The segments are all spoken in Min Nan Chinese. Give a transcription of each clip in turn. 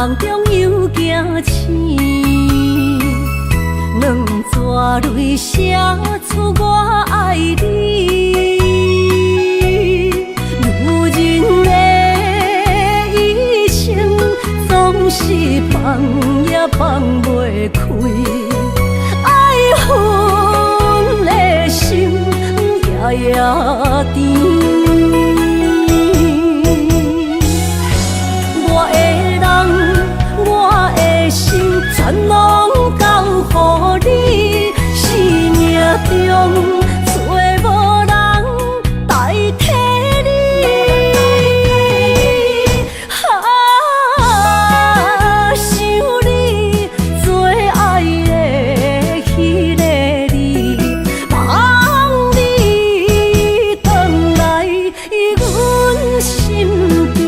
夢中又驚醒，兩逝淚寫出我愛你。女人的一生總是放也放袂開，愛恨的心夜夜甜。我的人，我的心，全攏交予你。生命中找無人代替你。啊，想你最愛的彼个你，望你轉來阮身邊。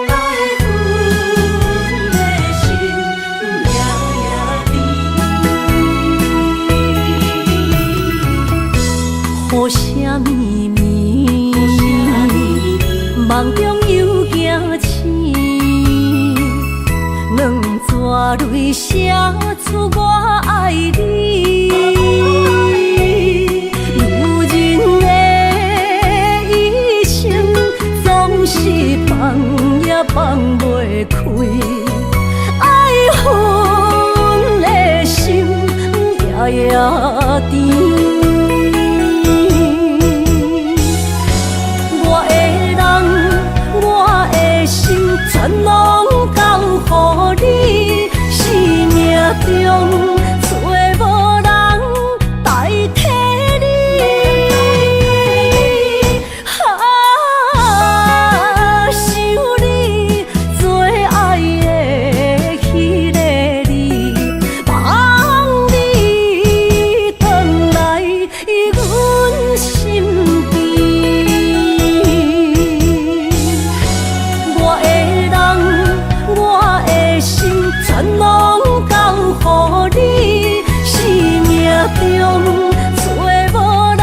愛恨的心夜夜甜。雨聲綿綿，夢中又驚醒，兩逝淚寫出我愛你。女人的一生總是放也放袂開，愛恨的心夜夜甜。我的人，我的心，全攏交予你。生命中找無人代替你。啊，想你最愛的彼个你，望你轉來阮身邊。我的人，我的心，全攏交予你。生命中找無人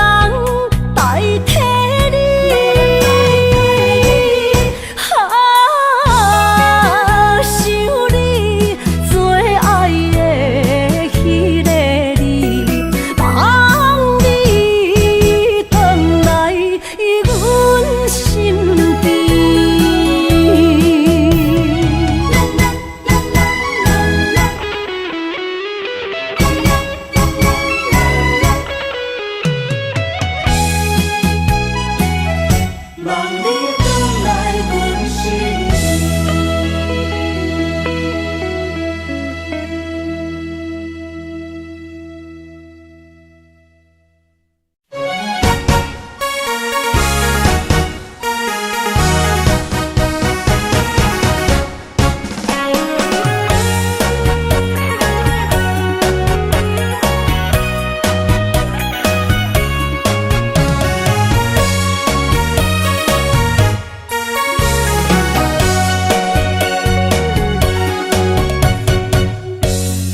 代替你。啊，想你最愛的彼个你，望你轉來阮身邊。望你轉來阮身邊。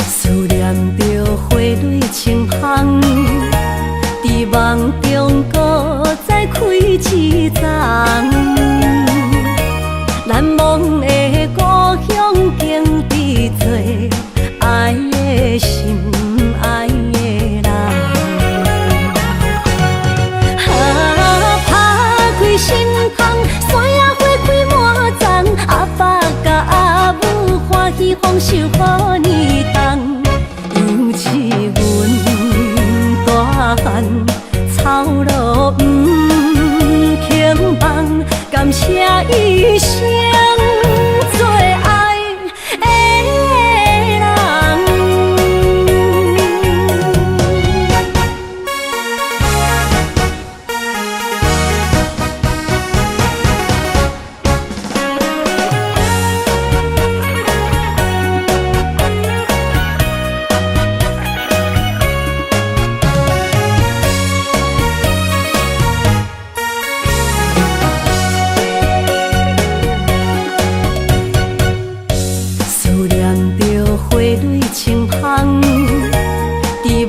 思念著花蕊清芳，佇夢中閣再開一叢。難忘的故鄉景致多，愛的心，愛的人。啊，拍開心窗，山野花開滿叢，阿爸佮阿母歡喜豐收好年冬。尤其阮大漢，操勞毋肯放，感謝一生做翁。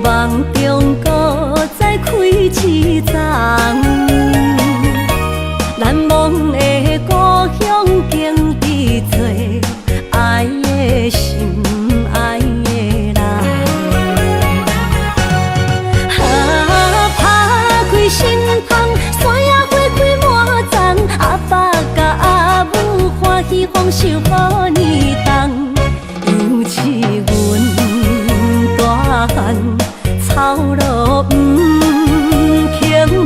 夢中閣再開一層。難忘的故鄉景致做愛的心愛的人。啊，拍開心窗，山野花開滿叢，阿爸佮阿母歡喜豐收予年冬，猶似阮大漢，操勞毋肯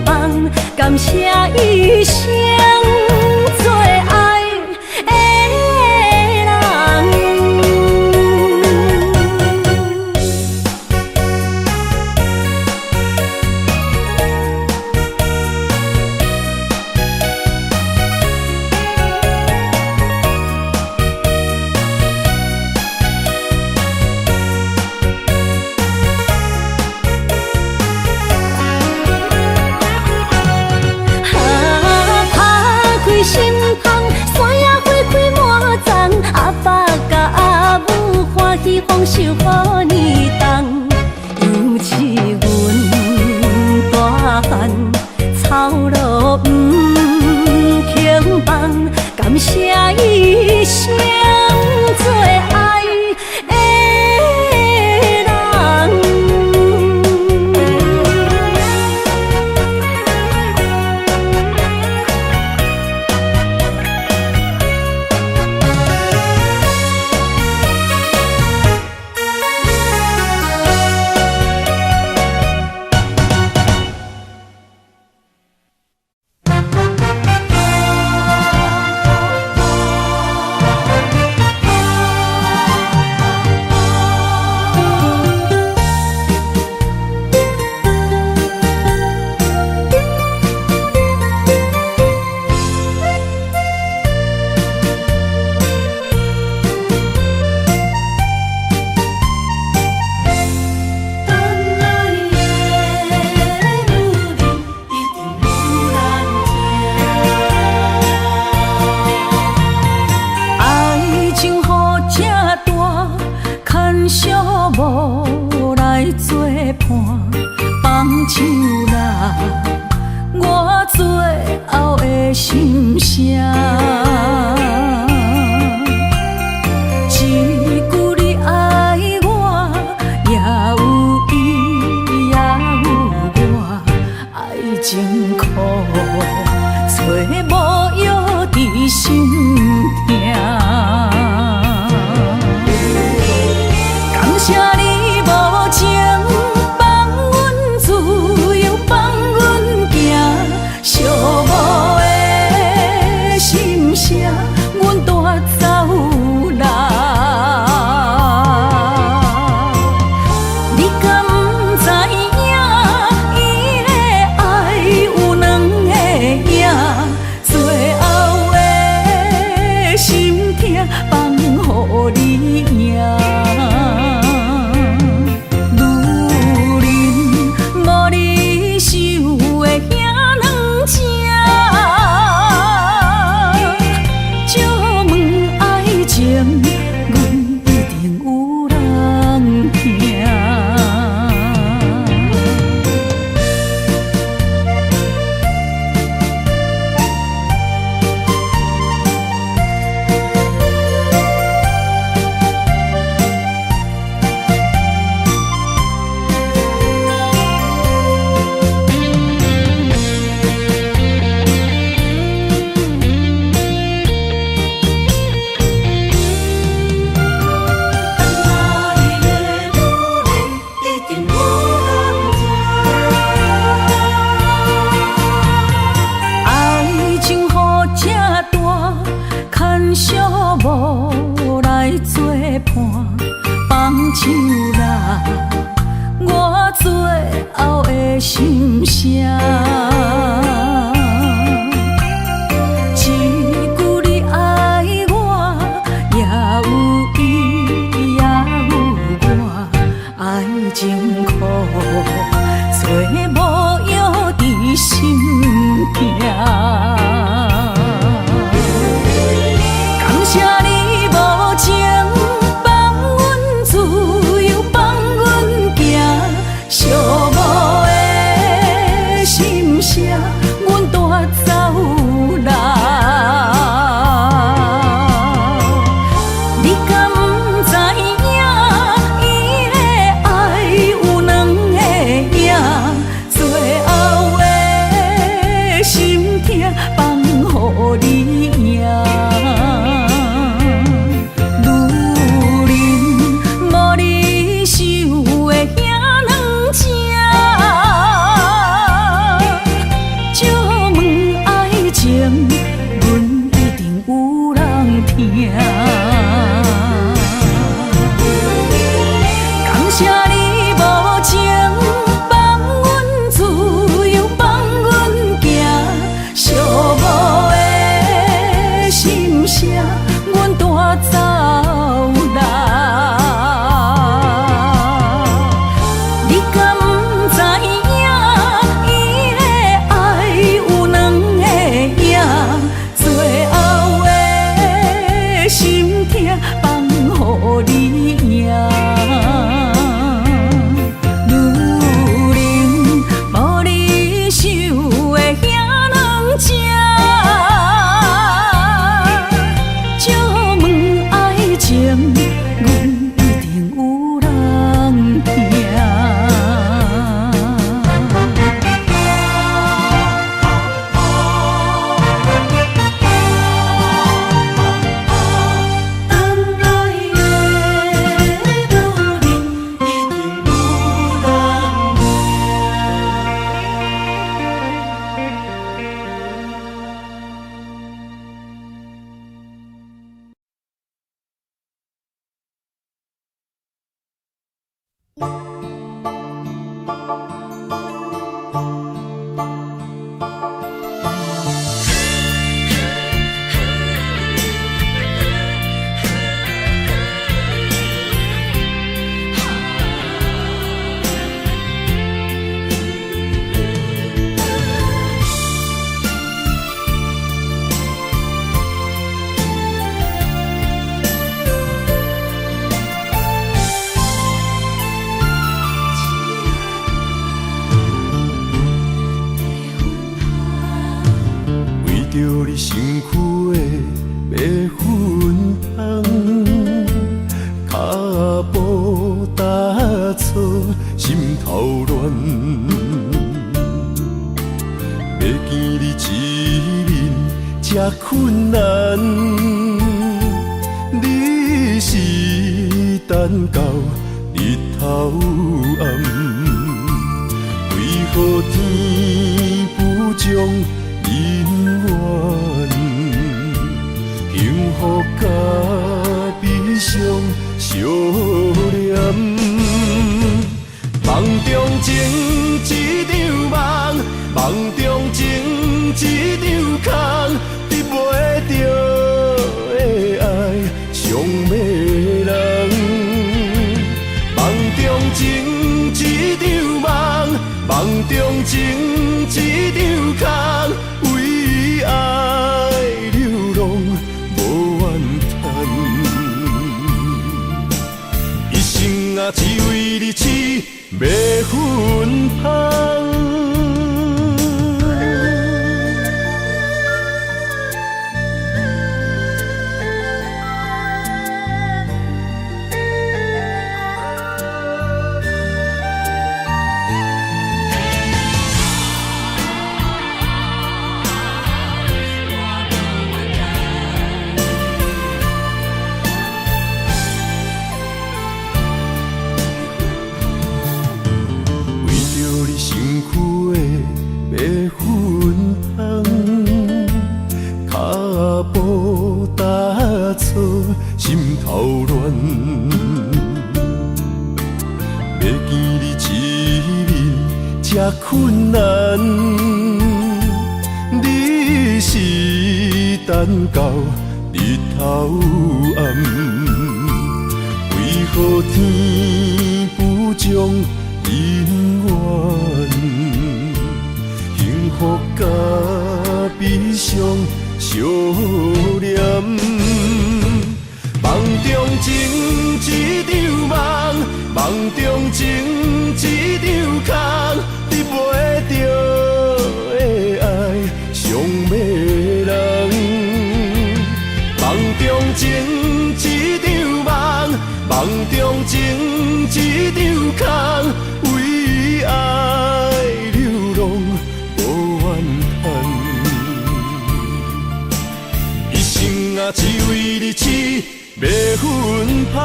放，感謝一生最愛的人。啊，拍開心窗，山野花開滿叢，阿爸佮阿母歡喜豐收予年冬，猶似阮大漢，操勞毋肯放，感謝一生最愛的人。等愛的女人，一定有人疼。愛情予這大，牽小無來作伴，放手啦，我最後的心聲。一句你愛我，也有伊，也有我，愛情苦，找無藥治心疼。感謝你無情，放阮自由，放阮行，寂寞的心聲，阮帶走啦。你敢知影？伊的愛有兩个影，最後的心疼放予你贏。女人無你想的遐軟情，借問愛情，阮一定有人疼。等愛的女人，一定有人疼。愛情予這大，牽小無來作伴，放手啦，我最後的心聲。一句你愛我，也有伊，也有我，愛情苦，找無藥治心疼。感謝你無情，放阮自由，放阮行，寂著你身軀的白粉香，跤步踏錯，心頭亂。欲見你一面這困難，你是等到日頭暗，為何天不將姻緣，幸福佮悲傷相連。夢中情一場夢，夢中情一場空，得袂著的愛傷迷人。夢中情一場夢，夢中情一場空，為愛流浪無怨嘆。一生啊，只為你痴迷芬芳。為著你身軀的白粉香，跤步踏錯，心頭亂。欲見你一面這困難，你是等到日頭暗，為何天不將姻緣，幸福佮悲傷相連。夢中情一場夢，夢中情一場空，得袂著的愛傷迷人。夢中情一場夢，夢中情一場空，為愛流浪無怨嘆。一生啊，只為你痴迷芬芳。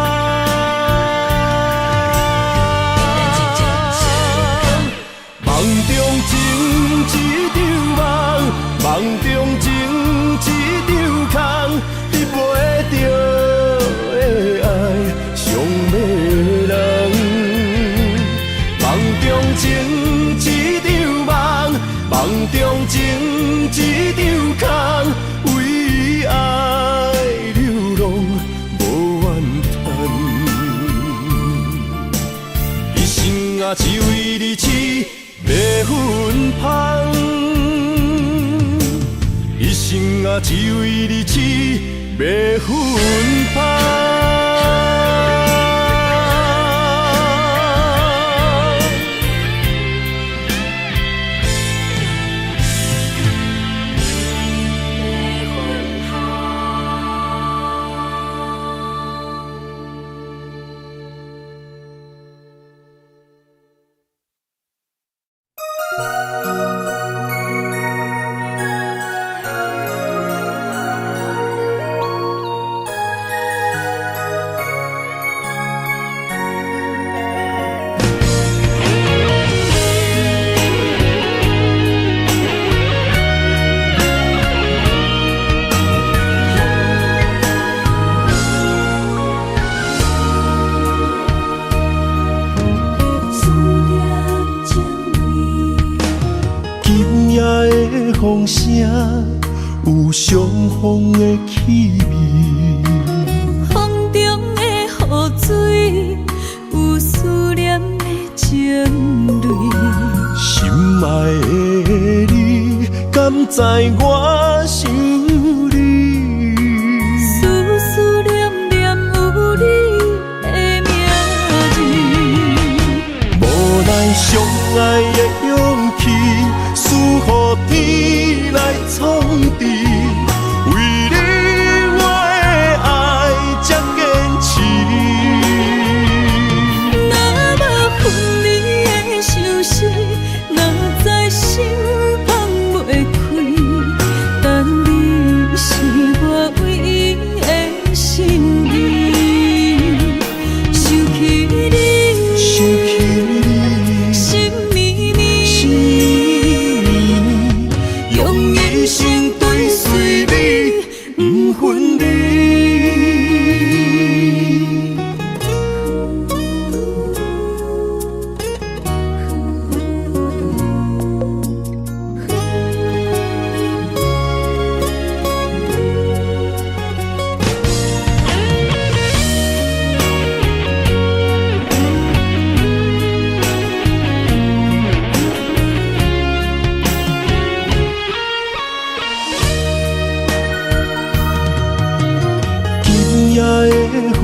夢中情一場夢，夢中情一場空，得袂著的愛傷迷人。夢中情一場夢，夢中情一場空，為愛流浪無怨嘆。一生啊，只為你痴迷芬芳。一生啊，只為你痴迷芬芳。思念情味。今夜的風聲有傷風的氣味，風中的雨水有思念的情淚。心愛的你，敢知我想你？思思念念有你的名字。無奈相愛的勇氣，輸予天來創治。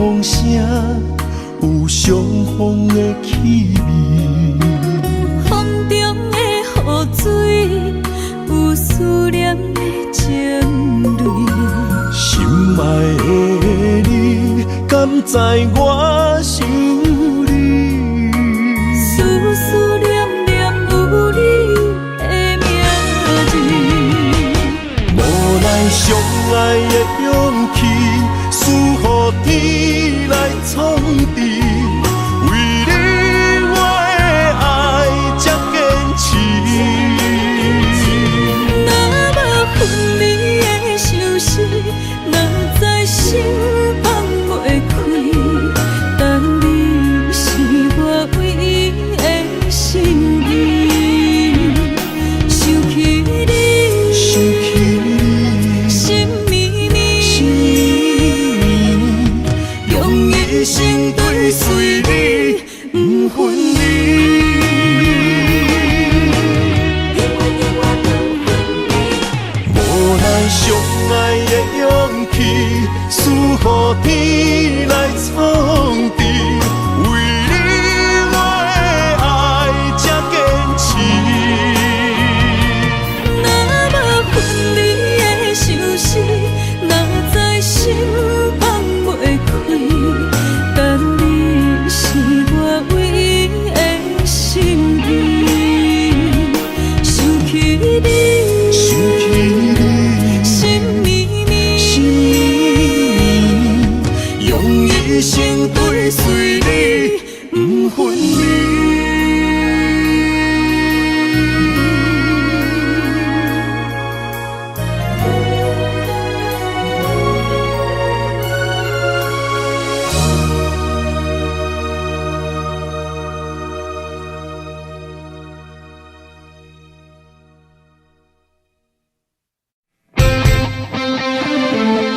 風聲，有相逢的氣味。風中的雨水，有思念的情淚。心愛的你，敢知我想你？思思念念有你的名字。無奈相愛的勇氣，輸予天來創治。為你我的愛才堅持。若無分離的相思，哪知心放袂開。但你是我唯一的心意。想起你，想起你，心绵绵，心绵绵，用一生追隨你，不分離。無奈相愛的勇氣，輸予天來創治。為你我的愛才堅持。若無分離的相思，哪知心放袂開。但你是我唯一的心意。想起你，想起你，心绵绵，心绵绵，用一生追隨你，不分離。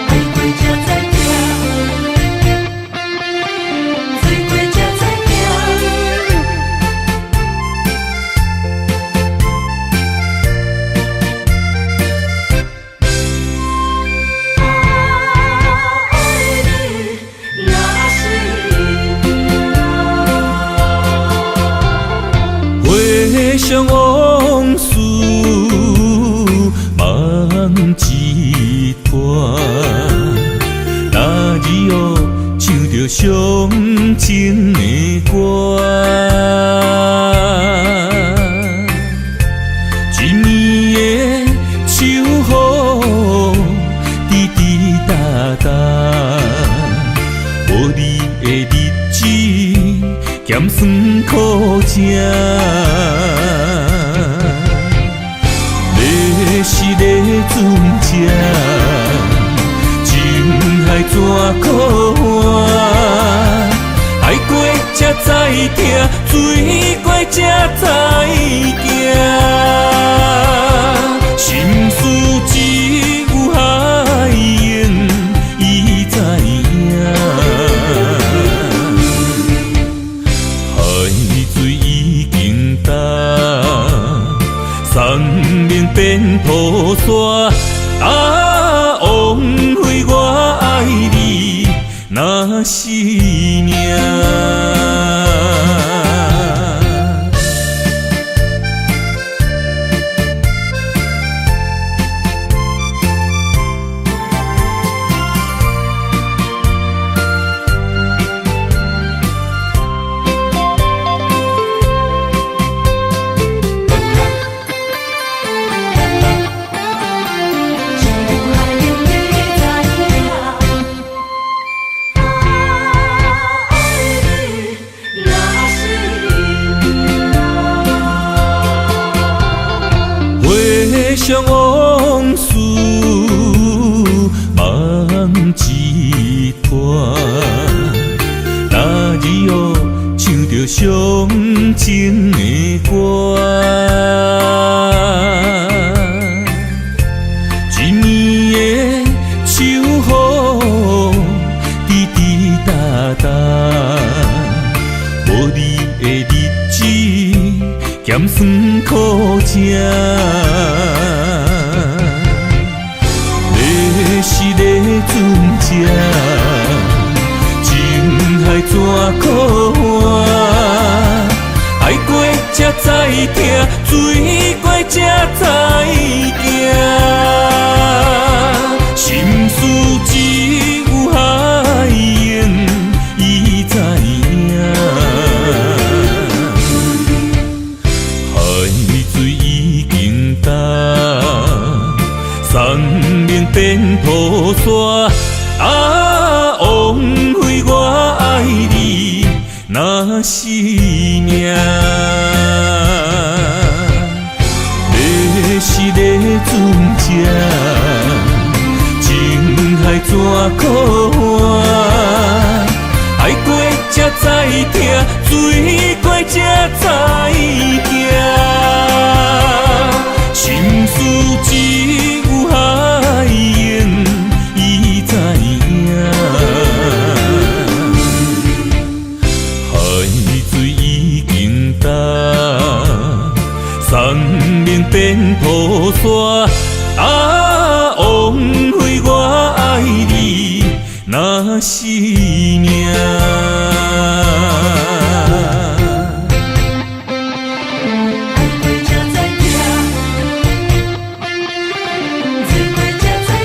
愛過才知疼，醉過才知疼。啊，愛你若是命。回想往事，梦一团。那日哦，唱著伤情的歌，一暝的秋雨，滴滴答答，无你的日子，咸酸苦食。你是咧船只，情海怎可换？爱过才知疼，醉过才知行。心事只有海涌伊知影。海水已經干，山盟變土沙。啊，枉費我愛你，若是命。只有海涌伊知影。啊，愛你若是命。回想往事，夢一团。那日哦，唱著傷情的歌，一暝的秋雨，滴滴答答，無你的日子，咸酸苦食。你是咧船只，情怎苦换？愛過才知疼，水過才知行。心事只有海湧伊知影。海水已經乾，山盟變土沙。啊，枉費我愛你，若是命。欲死的船只，情海怎苦换？愛過才知疼，水過才知行。心事只有海湧伊知影。海水已經乾，山盟變土沙。啊，枉費我愛你，若是命。愛過才知疼，水過才知行。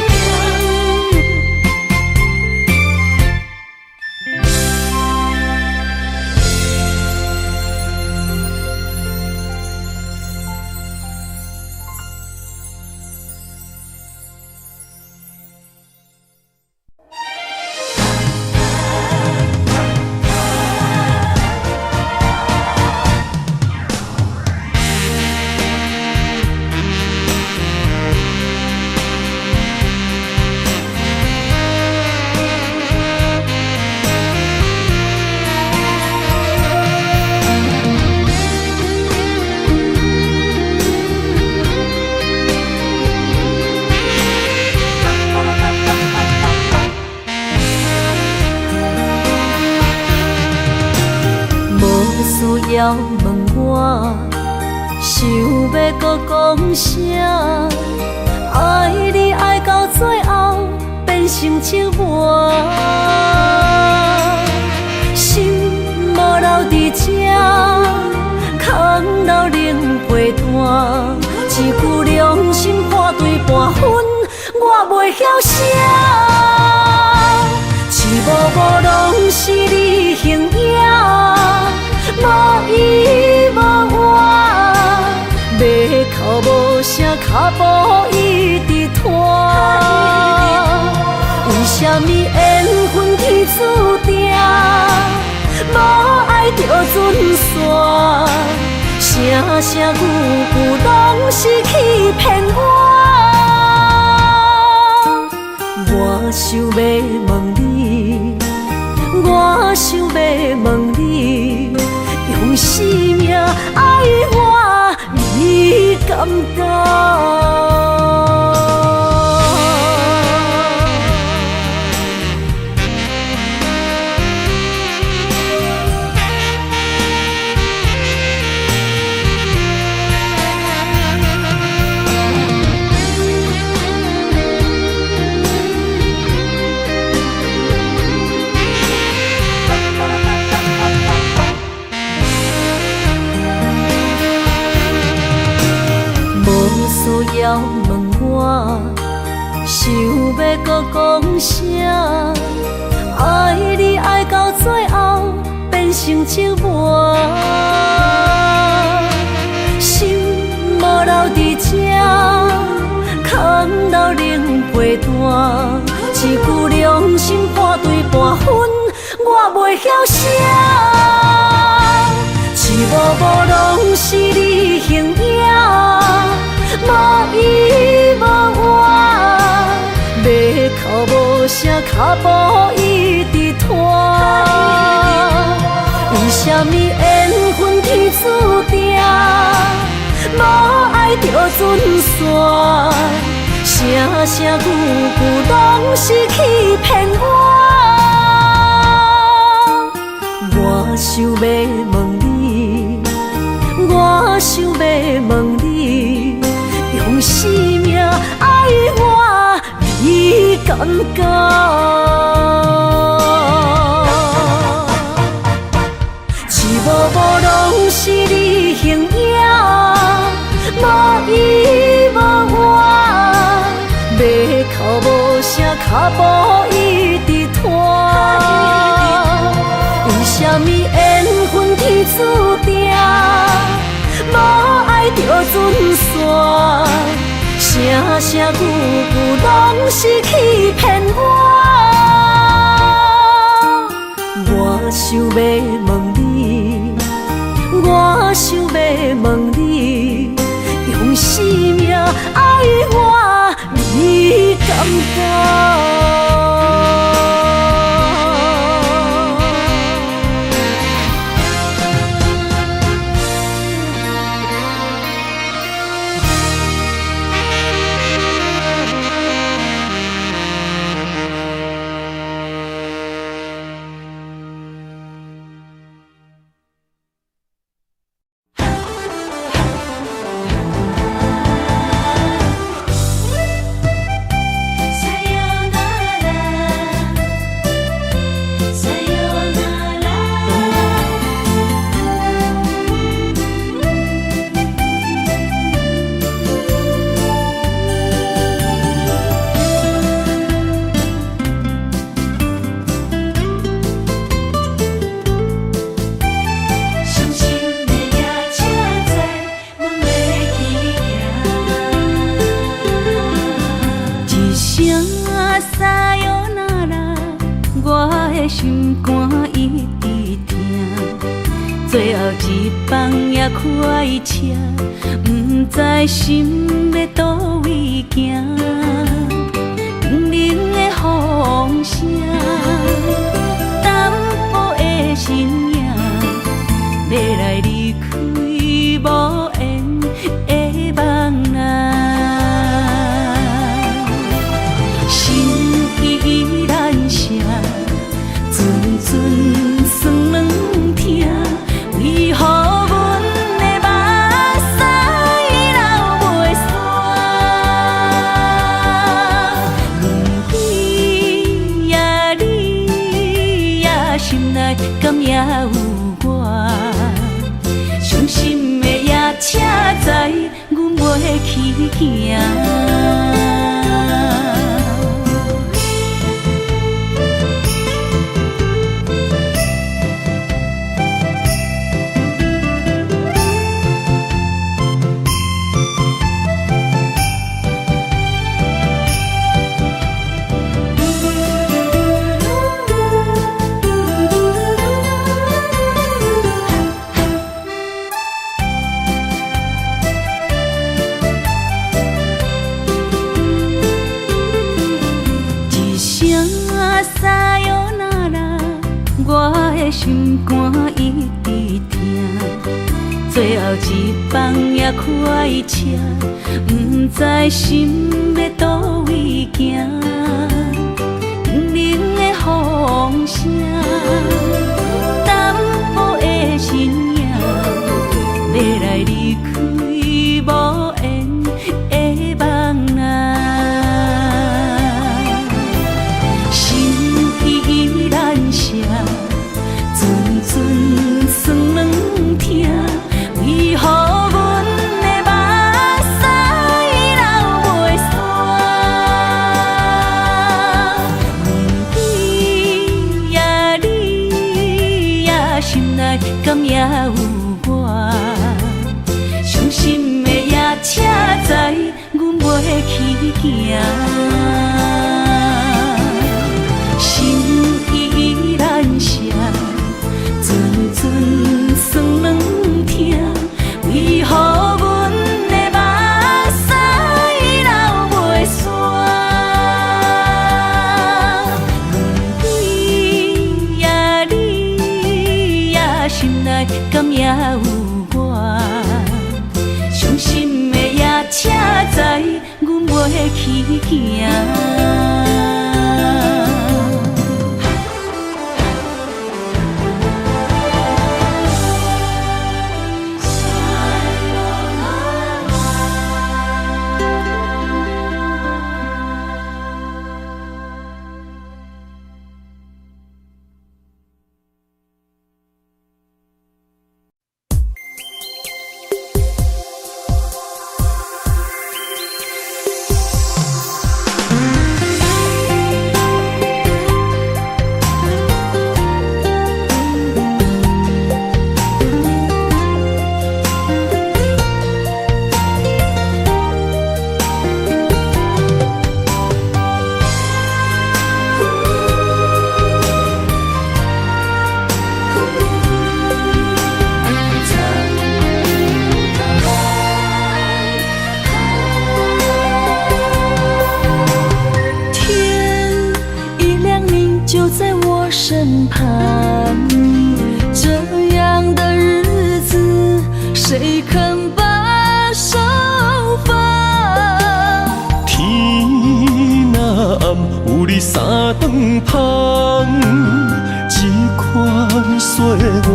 無需要問我，想欲閣講啥？愛你愛到最後變成折磨，心無留佇這，空留冷被單。一句良心破對半分，我袂曉寫。一幕幕攏是你形影，無依無倚，欲哭無聲，跤步一直拖。為啥物緣分天注定，無愛就準散，聲聲句句攏是欺騙我。我想欲問你，我想欲問你，用生命愛我，你敢當？無需要問我，想欲閣講啥？愛你愛到最後變成折磨，心無留佇這，空留冷被單。一句良心破對半分，我袂曉寫。一幕幕攏是你形影，無依無倚，欲哭無聲，跤步一直拖。為啥物緣分天注定，無愛就準散，聲聲句句攏是欺騙我。我想欲問你，我想欲問你，用生命愛我，你敢敢？攏是你形影，無依無我，欲哭無聲，跤步一直拖。為啥物緣分天注定，無愛就陣散？聲聲句句攏是欺騙我。我想欲問你，我想欲問你，用生命愛我，你敢敢？心肝一直疼，最後一班也開車，毋知心欲佗位行。冷冷的風聲，淡薄的身影，欲來離開無緣的夢啊。心意難捨。陣陣酸軟疼，為何阮的目屎流袂煞？你呀你呀，心內敢猶有我？傷心的夜車載，阮袂去行。心肝一直疼，最後一班也開車，毋知心欲佗位行。冷冷的風聲，淡薄的身影，欲來離開無緣的夢啊。心意難捨。陣陣酸軟疼，為何阮的目屎流袂煞？你呀你呀，心內敢猶有我？傷心的夜車載，阮袂去行。心意難捨。陣陣酸軟疼，為何阮的目屎流袂煞？你呀你呀，心內敢猶有我？傷心的夜車載，阮袂去行。身旁。這樣的日子，誰肯把手放？天若暗，有你三頓芳，這款歲月，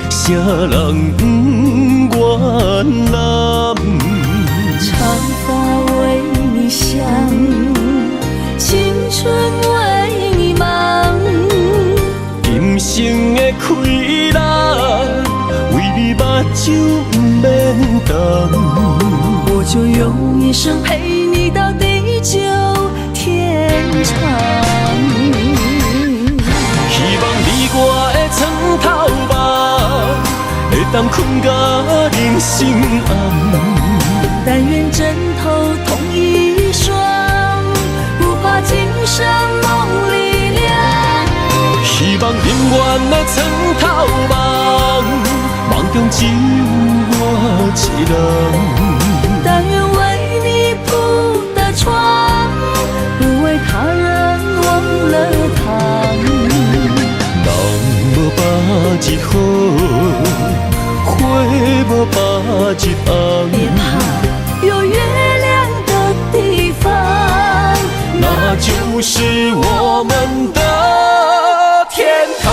啥人毋願攬？長髮為你想，青春為你忙。今生的氣力，為你目睭毋免瞪。我就用一生陪你到地久天長。希望你我的床頭夢，會當睏甲人生暗。但願枕頭同一雙，不怕今生夢裡涼。希望永遠的床頭夢，夢中只有我一人。但願為你鋪的床，不為他人忘了躺。人無百日好，花無百日紅。別怕，有月亮的地方，那就是我們的天堂。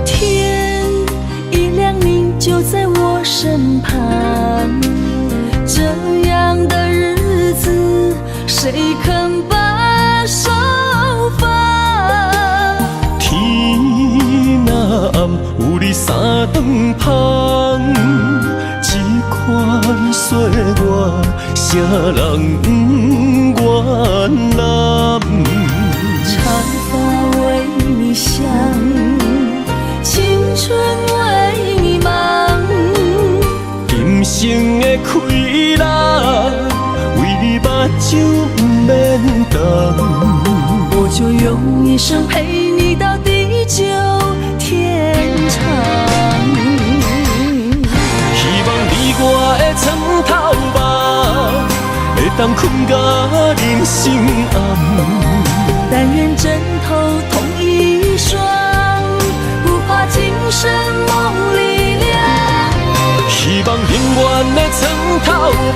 天一亮，你就在我身旁。這樣的日子，誰肯把手放？天若暗，有你三頓芳，這款歲月，啥人毋願攬？長髮為你想，青春為你忙。今生的氣力，為你目睭毋免瞪。我就用一生陪你到地久天長。希望你我的床頭夢，會當睏甲人生暗。但願枕頭同一雙，不怕今生夢裡涼。希望永遠的床頭夢，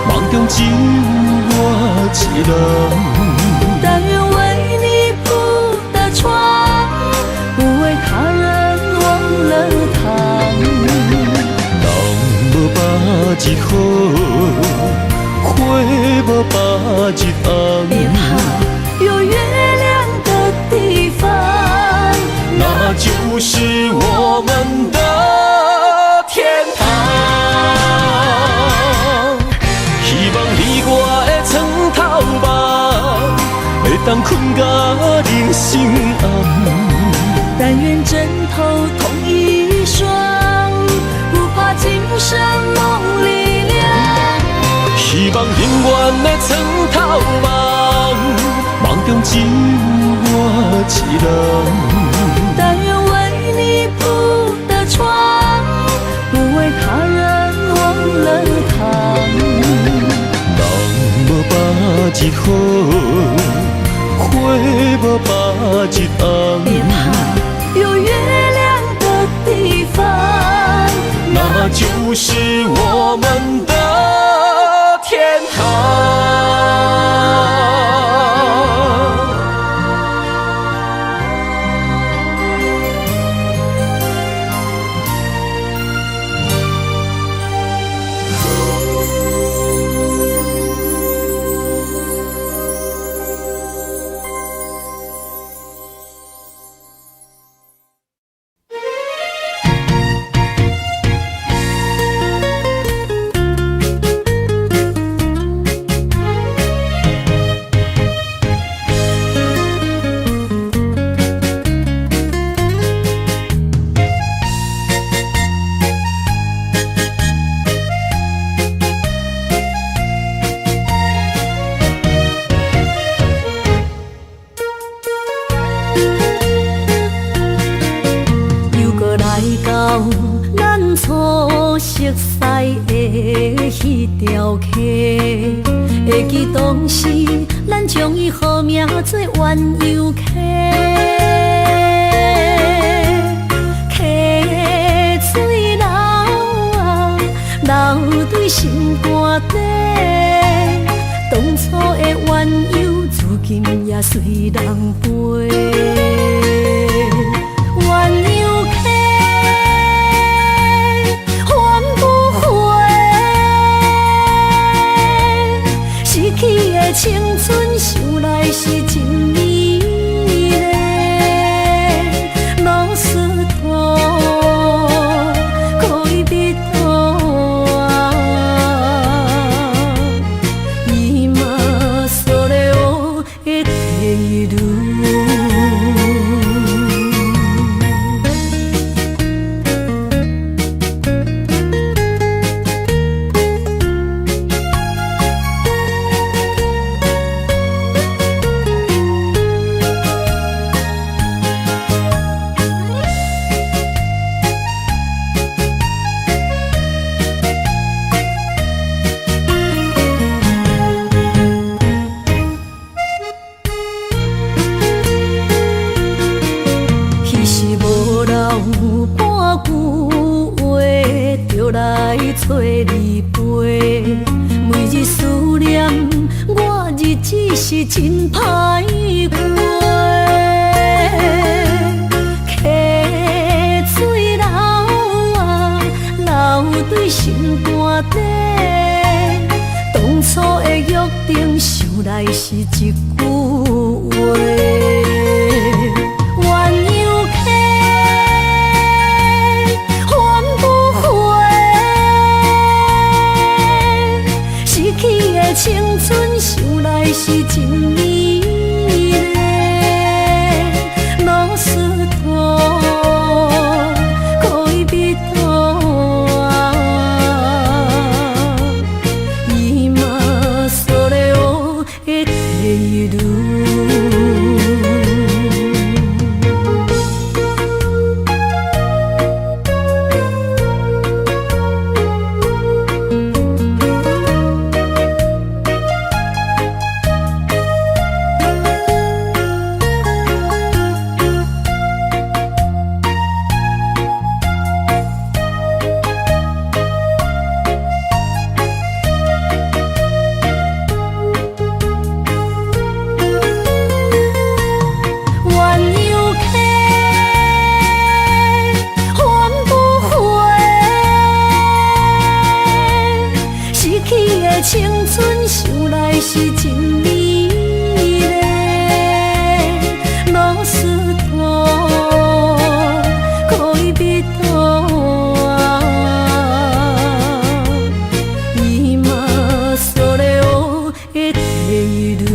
夢中只有我一人。但願為你鋪的床，不為他人忘了躺。人無百日好，花無百日紅。別怕，有月亮的地方，那就是我們的天堂。希望你我的床頭夢，會當睏甲人生暗。但願枕頭同一雙，不怕今生夢裡涼。希望永遠的床頭夢，夢中只有我一人。但願為你鋪的床，不為他人忘了躺。人無百日好，花無百日紅。別怕，有月亮的地方，那就是我們的天堂。熟似的彼條溪，會記當時咱將伊號名做鴛鴦溪。溪水流啊，流對心肝底，當初的鴛鴦，如今也隨人飛。鴛鴦溪，還不回，失去的青春，想來是真美麗。ロスト戀人は今それを得ている。彼時無留半句話，就來揣你飛。每日思念，我日子是真歹過。溪水流啊，流對心肝底，當初的約定，想來是一句話。鴛鴦溪，還不回，失去的青春，想來是真美麗。ロスト戀人は今それを得ている。鴛鴦溪，還不回，失去的青春，想來是真美麗。ロスト戀人は今それを得ている。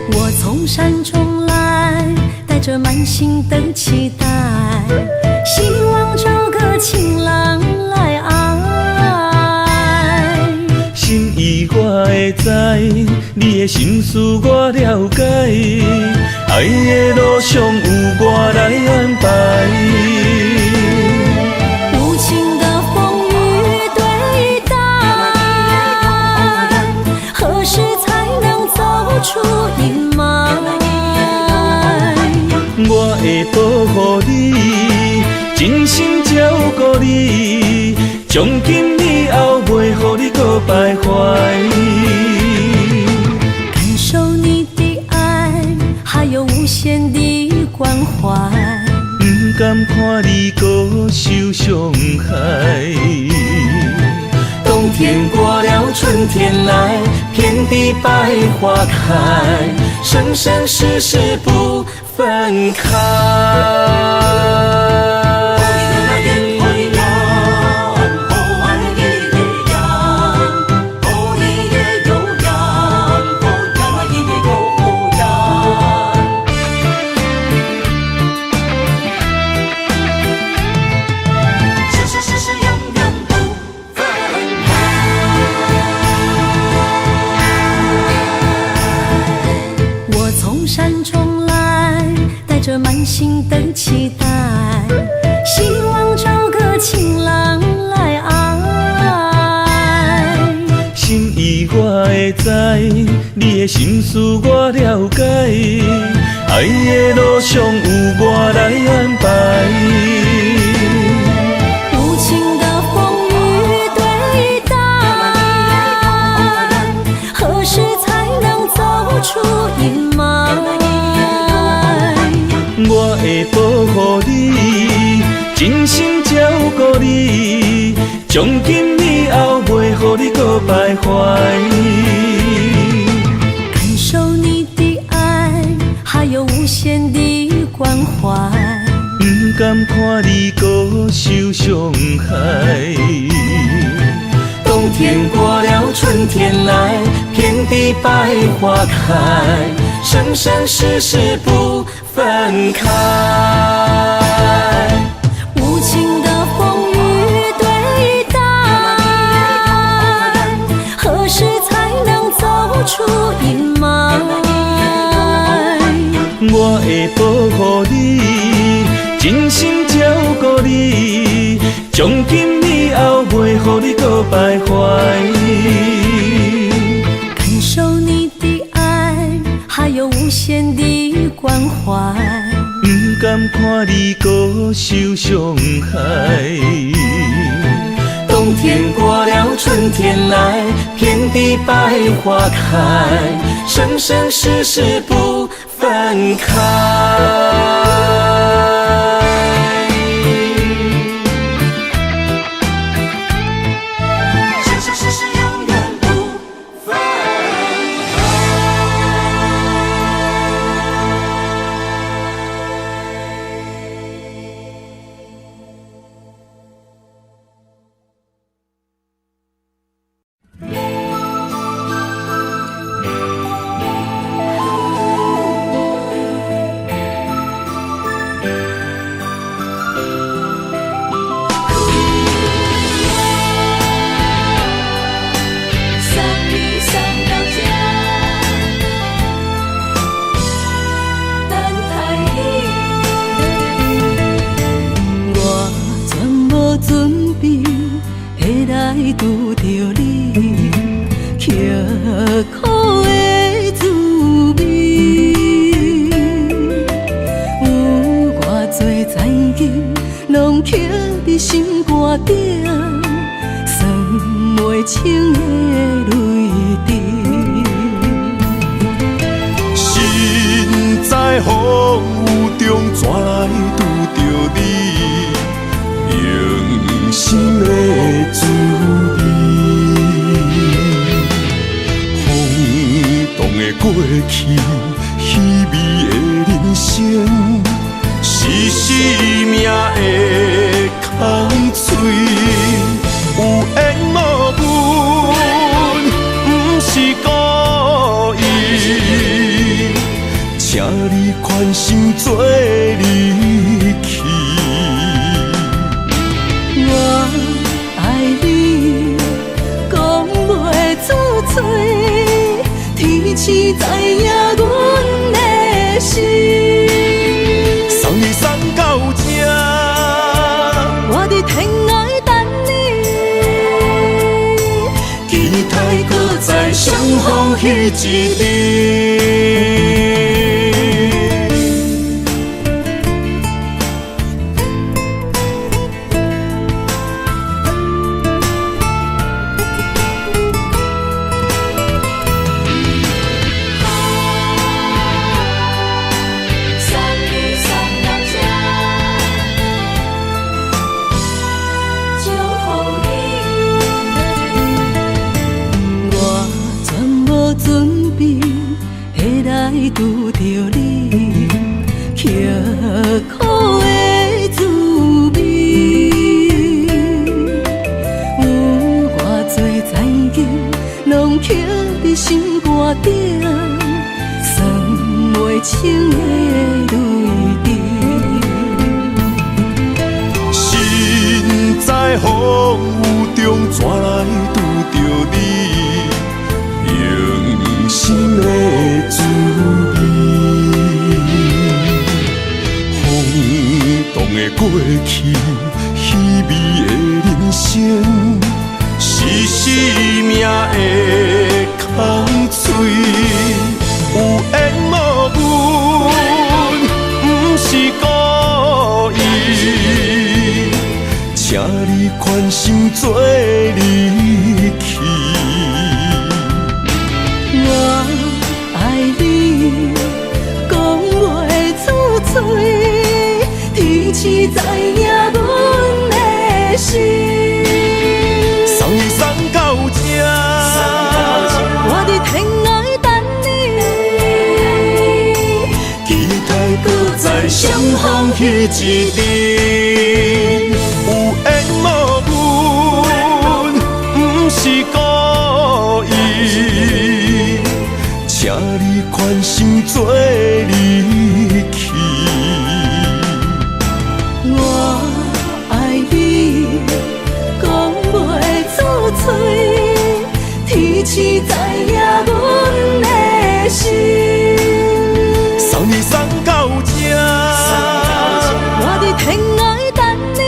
我從山中來，帶著滿心的期待，希望找個情郎來愛。心意我會知，你的心思我了解，愛的路上有我來安排。無情的風雨對待，何真心照顧你，從今以後袂予你閣徘徊。感受你的愛，還有無限的關懷。毋甘看你閣受傷害。冬天過了，春天來，遍地百花開，生生世世不分開。我從山中來，帶著滿心的期待，希望找個情郎來愛。心意我會知，你的心思我了解，愛的路上有我來安排。無情的風雨對待，何時才能走出陰霾？我會保護你，真心照顧你，從今以後袂予你閣徘徊。感受你的愛，還有無限的關懷。毋甘看你閣受傷害。冬天過了，春天來，遍地百花開，生生世世不分開。無情的風雨對待，何時才能走出陰霾？我會保護你，真心照顧你，從今以後袂予你閣徘徊。感受你的愛，還有無限的關懷。毋甘看你閣受傷害。冬天過了，春天來，遍地百花開，生生世世不分開。生生世世永遠不分開。送你送到這，等待你。我全無準備會來拄著你，刻苦的滋味。有偌濟残金，攏刻佇心肝頂。算袂清的淚滴。身在風雨中，怎來拄著你？用心的滋味。風動的過去，稀微的人生，是生命的空喙。有緣無分，毋是故意，請你寬心做離去。我愛你，講袂出嘴，天時知影阮的心。送你送到這，我佇天涯等你。期待閣再相逢彼一日。拄著你，刻苦的滋味。有偌濟殘景，攏刻佇心肝頂，算袂清的淚滴。身在風雨中，怎來拄著你？用心的滋味。風動的過去，稀微的人生，是生命的空喙。有緣無分，毋是故意。請你寬心做離去。我愛你，講袂出嘴，天時知影阮的心。送你送到這，我佇天涯等你，期待閣再相逢彼一日。有緣無分，毋是故意，請你寬心做離去。我愛你，講袂出嘴，天時知影阮的心。送你送到這，我佇天涯等你，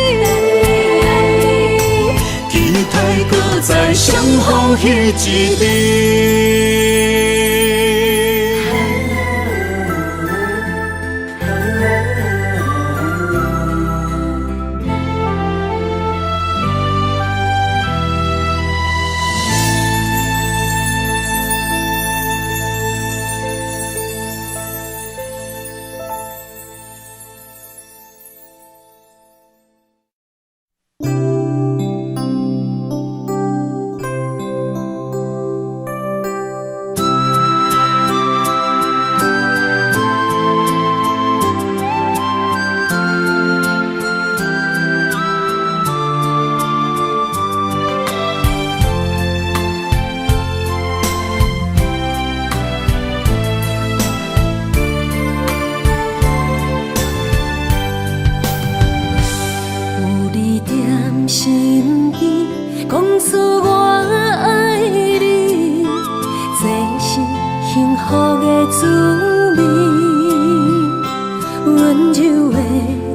期待閣再相逢彼一日。有你踮身邊，講出我愛你，這是幸福的滋味。溫柔的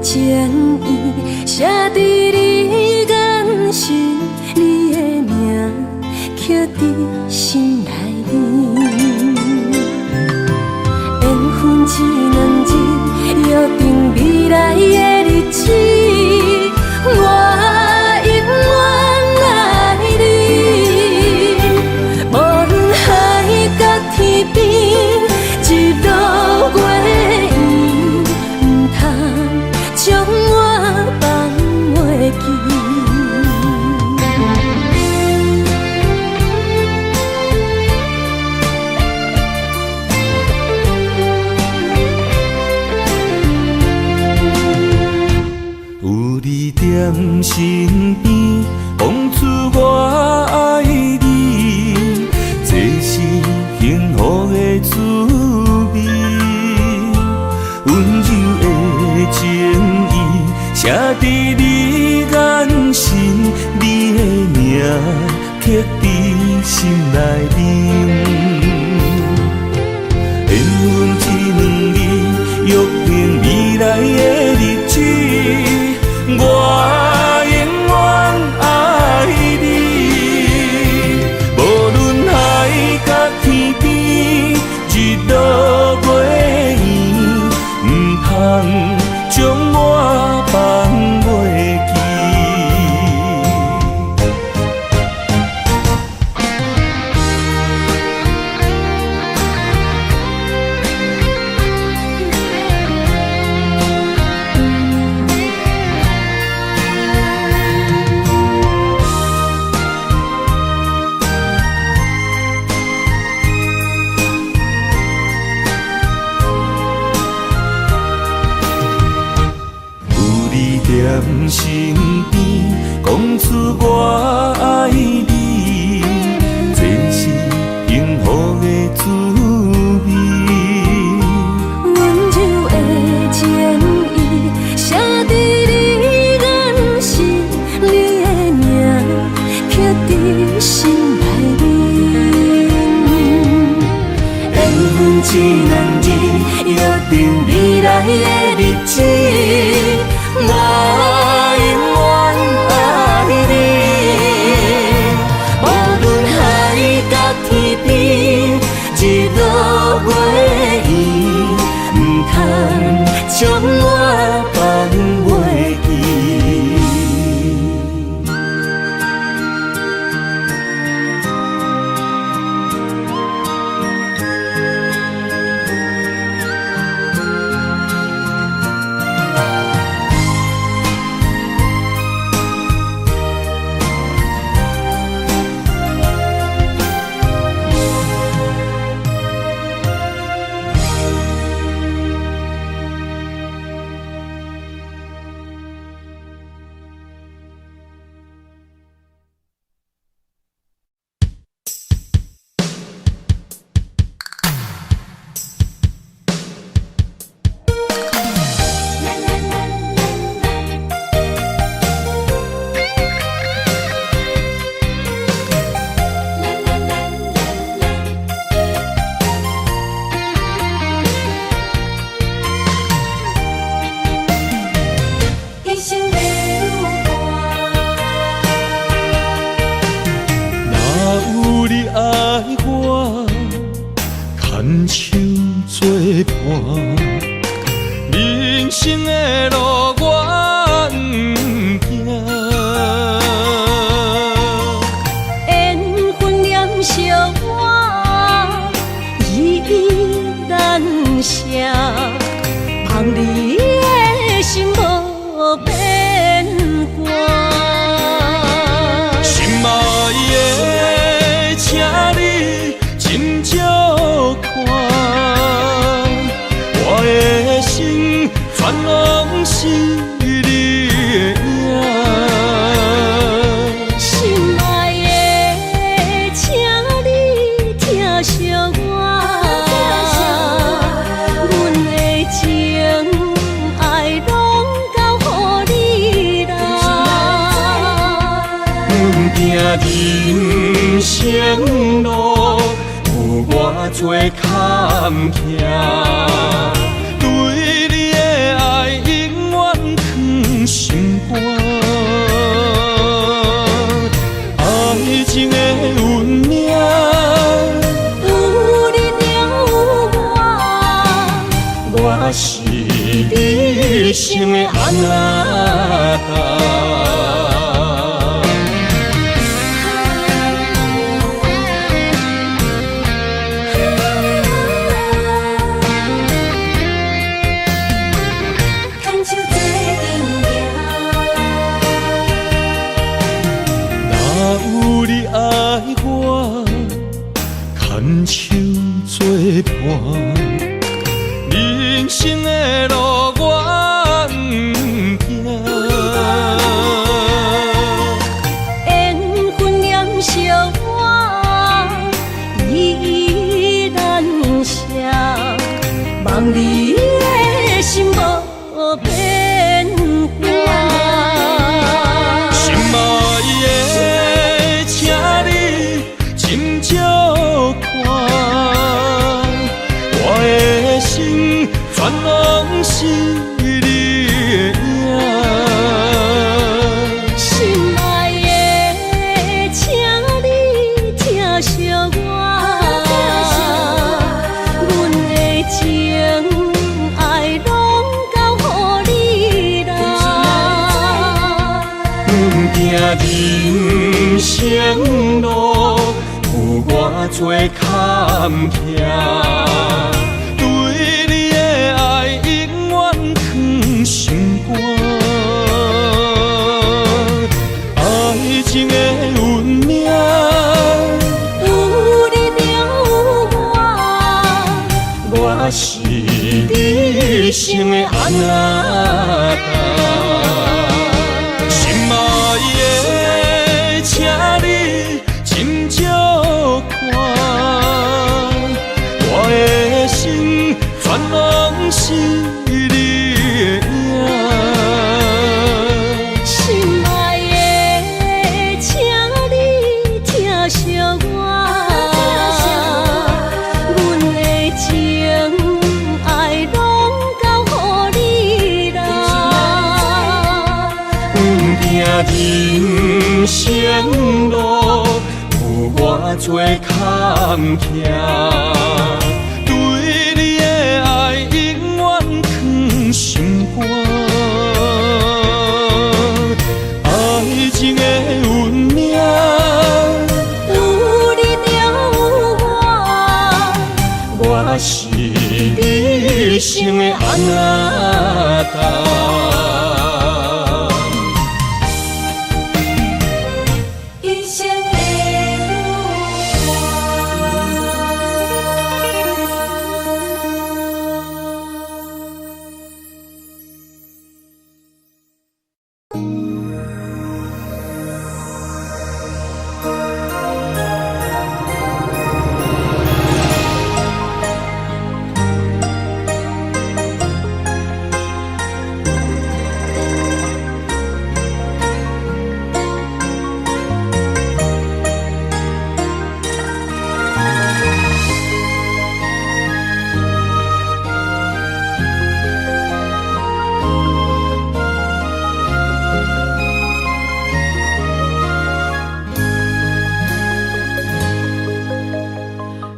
情意，寫佇你眼神，你的名刻佇心內面。緣分這兩字，約定未來的日子。我永遠愛你，無論海角天邊，日落月圓，毋通將我放袂記。有你踮身邊，講出我愛你，這是幸福的滋味。溫柔的情意，寫佇你眼神，你的名刻佇心內面。緣分這兩字，約定未來的日子，我永遠愛你。無論海角天邊，日落月圓，毋通將我放袂記。这两日，约定未來的日子，我永遠愛你。無論海角天邊，日落月圓，毋通將我放袂記。一生的有伴。若有你愛我，牽手做伴，人生的路我毋驚。緣分念相我，依依難捨，望你的心無變卦。心愛的，請你斟酌看，我的心全攏是你的影。心愛的，請你疼惜我，阮的情愛攏交予你啦。毋驚人生路有偌濟坎坷，對你的愛永遠藏心肝。愛情的運命，有你就有我，我是你一生的阿那達。牽手做陣行。若有你愛我，牽手做伴，人生的路我毋驚。緣分念相我，依依難捨，望你的心無變卦。心愛的，請你斟酌看，我的心全攏是你的影。心愛的，請你疼惜我，阮的情愛攏交予你啦。毋驚人生路有偌濟坎坷，對你的愛永遠藏心肝。愛情的運命，有你就有我，我是你一生的阿那達。心愛的，請你斟酌看，我的心全攏是你的影。心愛的，請你疼惜我，阮的情人生路，有偌济坎坷。对你的爱永远藏心肝，爱情的运命，有你就有我，我是你一生的阿那达。一生的女伴。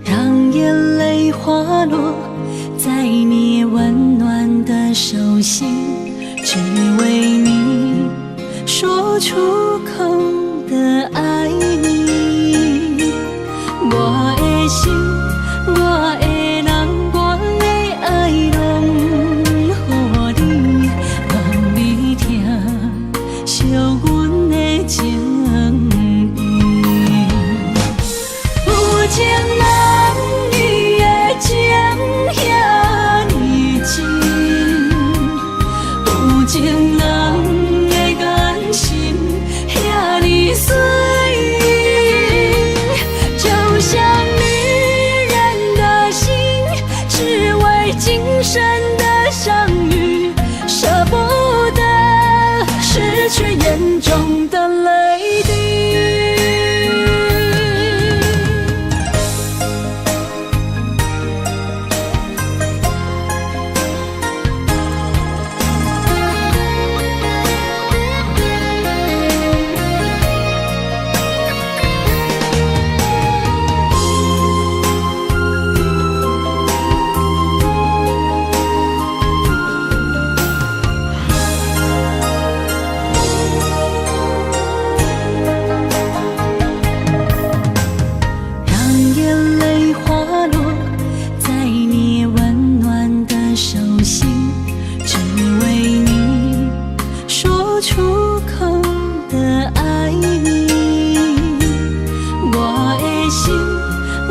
让眼淚滑落在你溫暖的手心，只為你說出口的愛你。我的心，我的人，我的愛攏予你，願你疼惜阮的情意。有情人伊的情遐呢真，有情人的眼神遐呢媠，就像女人的心，只為今生的相遇，捨不得失去眼中的淚滴。讓眼淚滑落在你溫暖的手心，只為你說出口的愛你。我的心，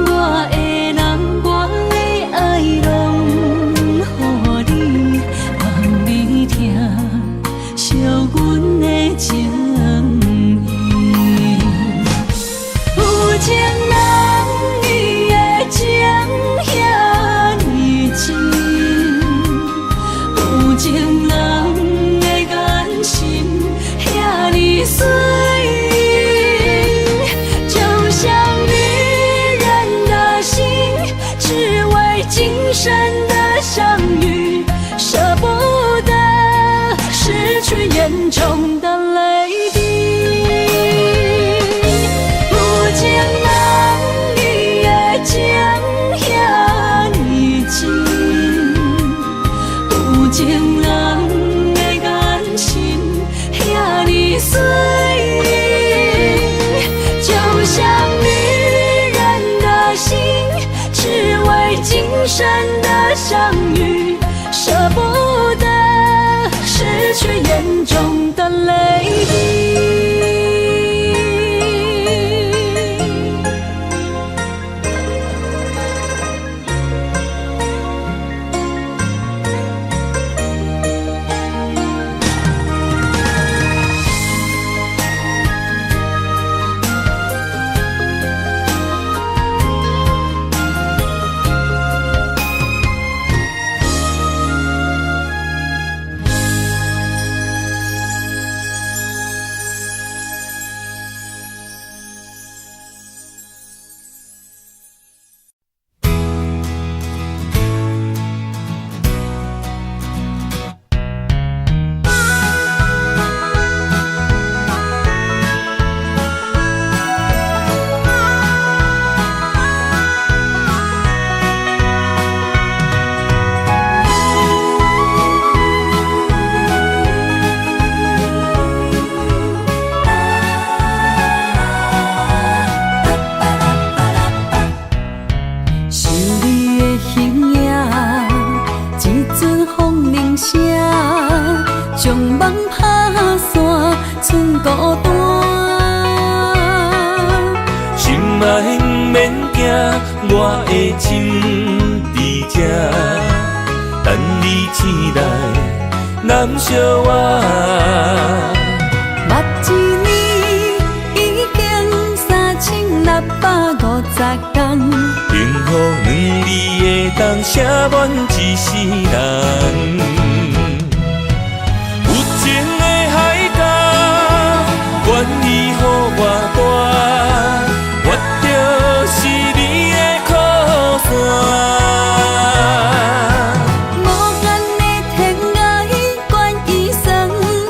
我的人，我的愛攏予你，願你疼惜阮的情意。有情人伊的情遐呢真，有情人的眼神遐呢媠，就像女人的心，只為今生的相遇，捨不得失去眼中的淚滴。有情人伊的情遐呢真，有情人的眼神遐呢媠，就像女人的心，只為今生的相遇，捨不得失去眼中的淚滴。铃聲，將夢拍散，賰孤單。心愛毋免驚，我的心佇這，等你醒來，攬惜我。目一年已經3650天，幸福兩字會當寫滿一世人。有情的海角，願意予偌大，我就是你的靠山。無限的天涯，願意算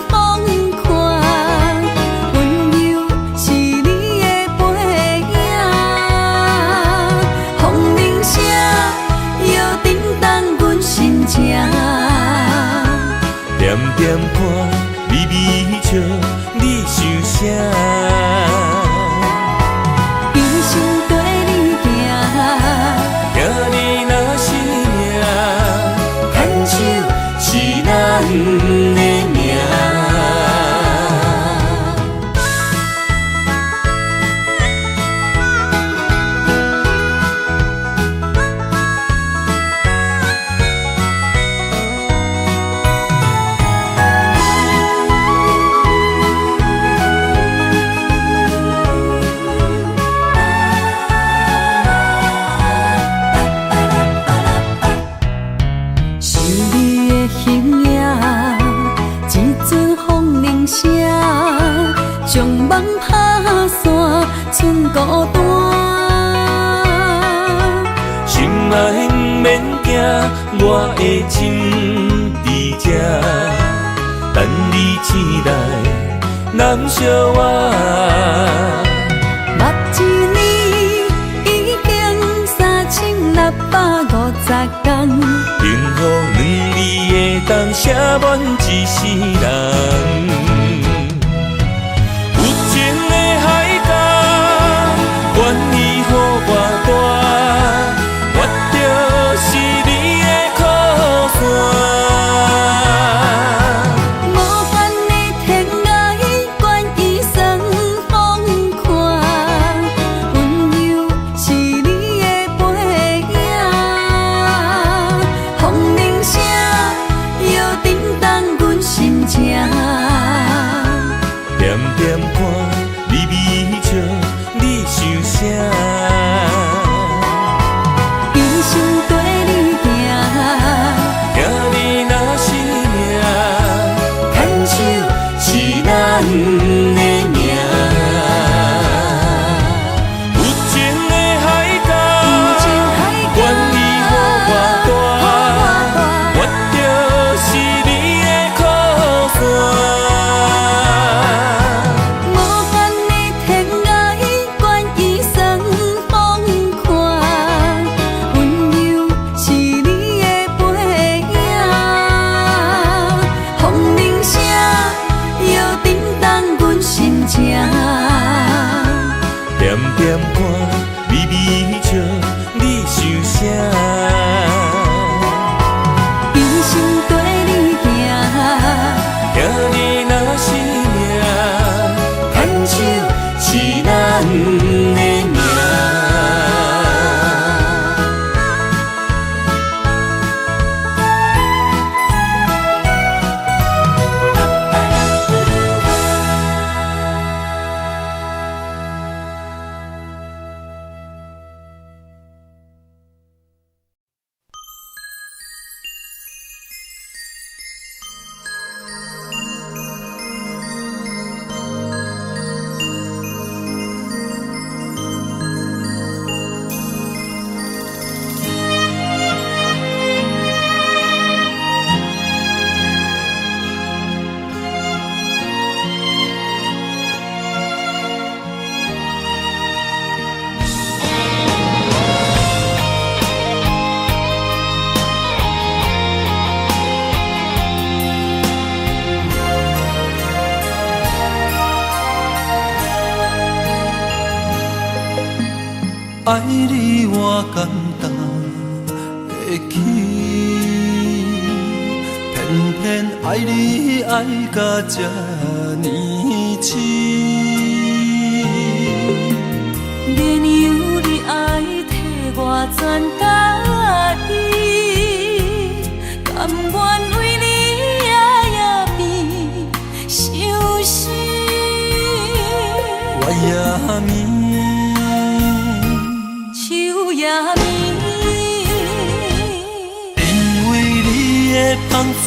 風寒，溫柔是你的背影。風鈴聲搖震動阮心情，點點看，微微笑，你想啥？一生綴你行，聽你若是命，牽手是咱的命。想你的形影，一陣風鈴聲，將夢拍散，賰孤單。心愛毋免驚，我的心佇這，等你醒來，攬惜我。目一年已經3650天，幸福兩字會當寫滿一世人。有情的海角，願意予偌大，我就是你的靠山。無限的天涯，願意算風寒，溫柔是你的背影。風鈴聲搖震動阮心情，點點看，微微笑，你想啥？一生綴你行，聽你若是命，牽手是咱的命。有情的海角，願意予偌大，我就是你的靠山。無限的天涯，願意算風寒，溫柔是你的背影。風鈴聲搖震動阮心情，點點看，微微笑，你想啥？一生綴你行，聽你若是命，牽手是咱的命。愛你我簡單會起，騙偏愛你愛甲這呢癡。免有你愛替我全家己，甘願為你夜夜變相思。月也暝，秋也暝。因為你的香水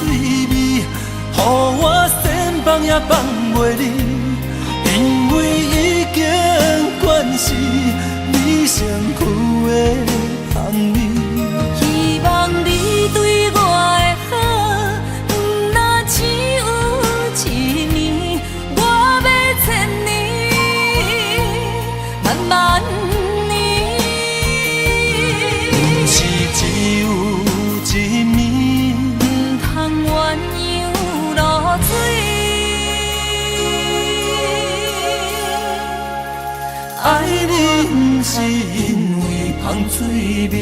味，予我想放也放袂離。因為已經慣是你身軀的香味。希望你對我的好，毋若只有一暝，我欲千年，萬萬年。毋是只有一暝，毋通鴛鴦落水。愛你毋是因為香水味。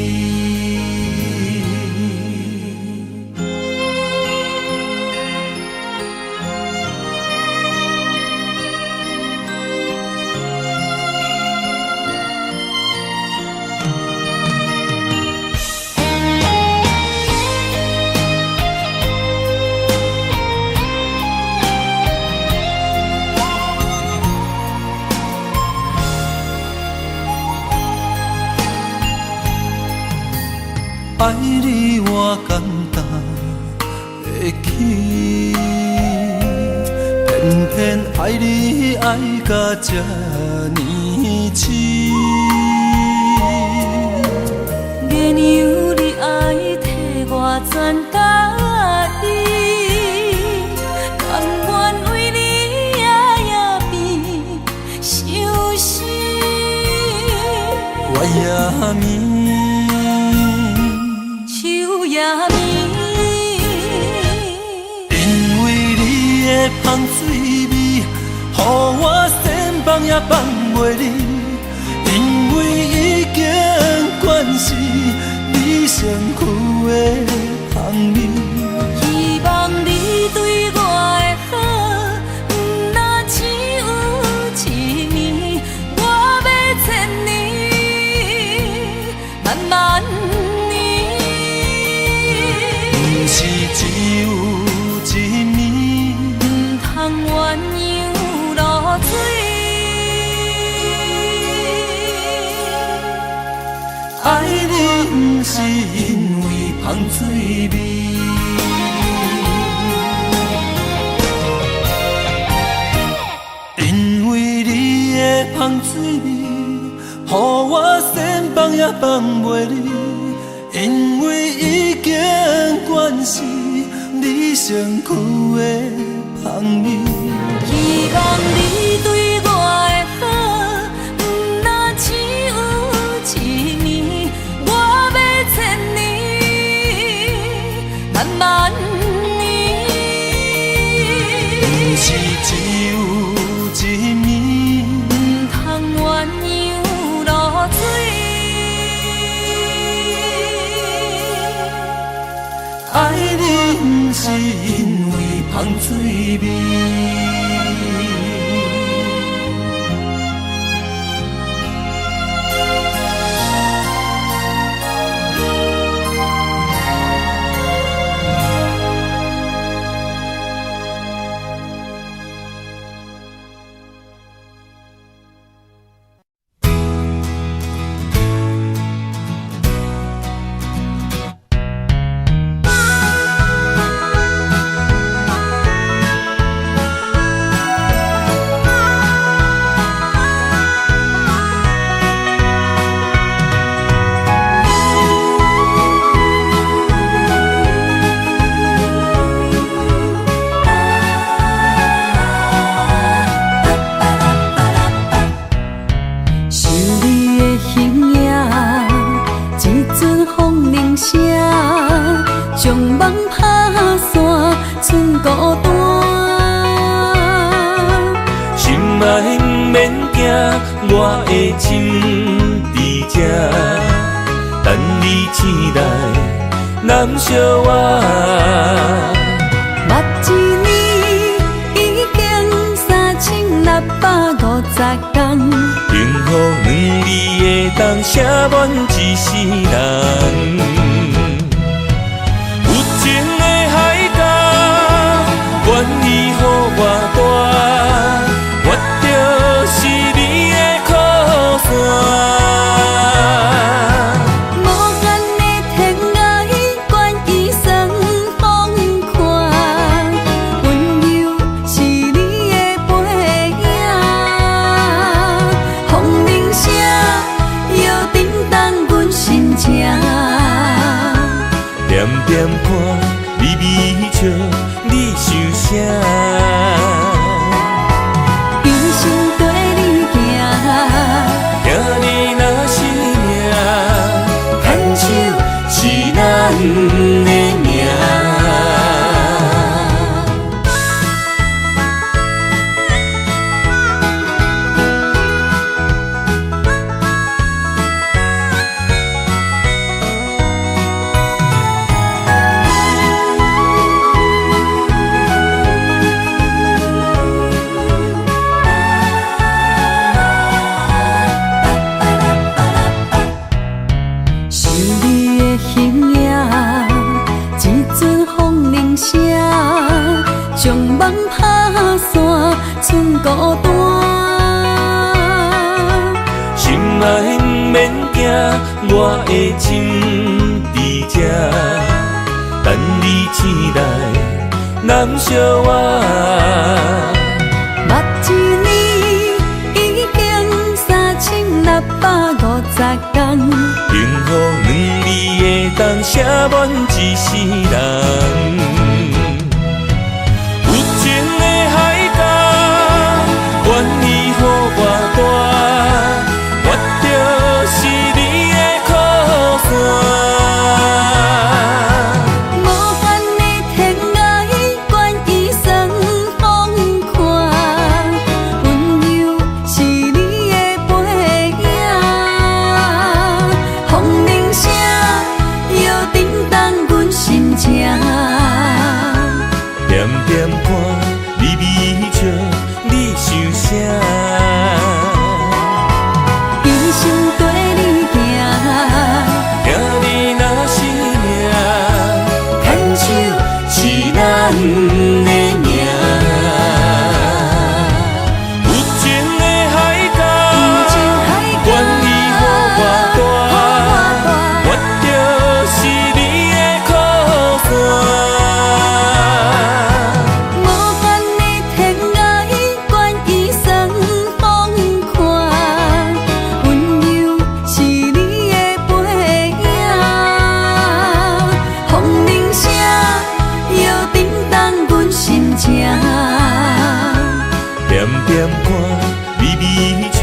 愛你我敢擔會起，偏偏愛你愛甲這呢癡。免有你愛替我全家己，甘願為你夜夜變相思。月也暝，秋也暝。因為你的香水味，予我想放也放袂離。因為已經慣是你身軀的香味。希望你對我的好，毋若只有一暝，我欲千年，萬萬年。毋是只有一暝，毋通鴛鴦落水。愛你毋是因為香水味。因為你的香水味，予我想放也放袂離。因為已經慣是你身軀的香味。希望你對我的好，毋若只有一暝，我欲千年，萬萬年。毋是只有一暝，毋通鴛鴦落水。愛你毋是因為香水味。想你的形影，一阵風鈴聲，將夢拍散，剩孤單。心愛毋免驚，我的心佇這，等你醒來攬惜我。目当寫滿一世人。有情的海角，願意予我帶，我就是你的靠山。無限的天涯，願意算風寒，溫柔是你的背影。風鈴聲搖振動阮心情。点点看，微微笑，你想啥？一生綴你行，听你若是命，牵手是咱的命。想你的形影，一阵風鈴聲，將夢拍散，剩孤單。心愛毋免驚，我的情佇這，等你醒來，攬惜我。目一年已經3650天，幸福兩字會當寫滿一世人。有情的海角，願意予我帶，我就是你的靠山。無限的天涯，願意算風寒，溫柔是你的背影。風鈴聲搖振動阮心情。點點看，微微笑，你想啥？一生綴你行，聽你若是命，牽手是咱的命。有情的海角，願意予我帶，我就是你的靠山。無限的天涯，願意算風寒，溫柔是你的背影。風鈴聲搖振動阮心情。點點看，微微笑，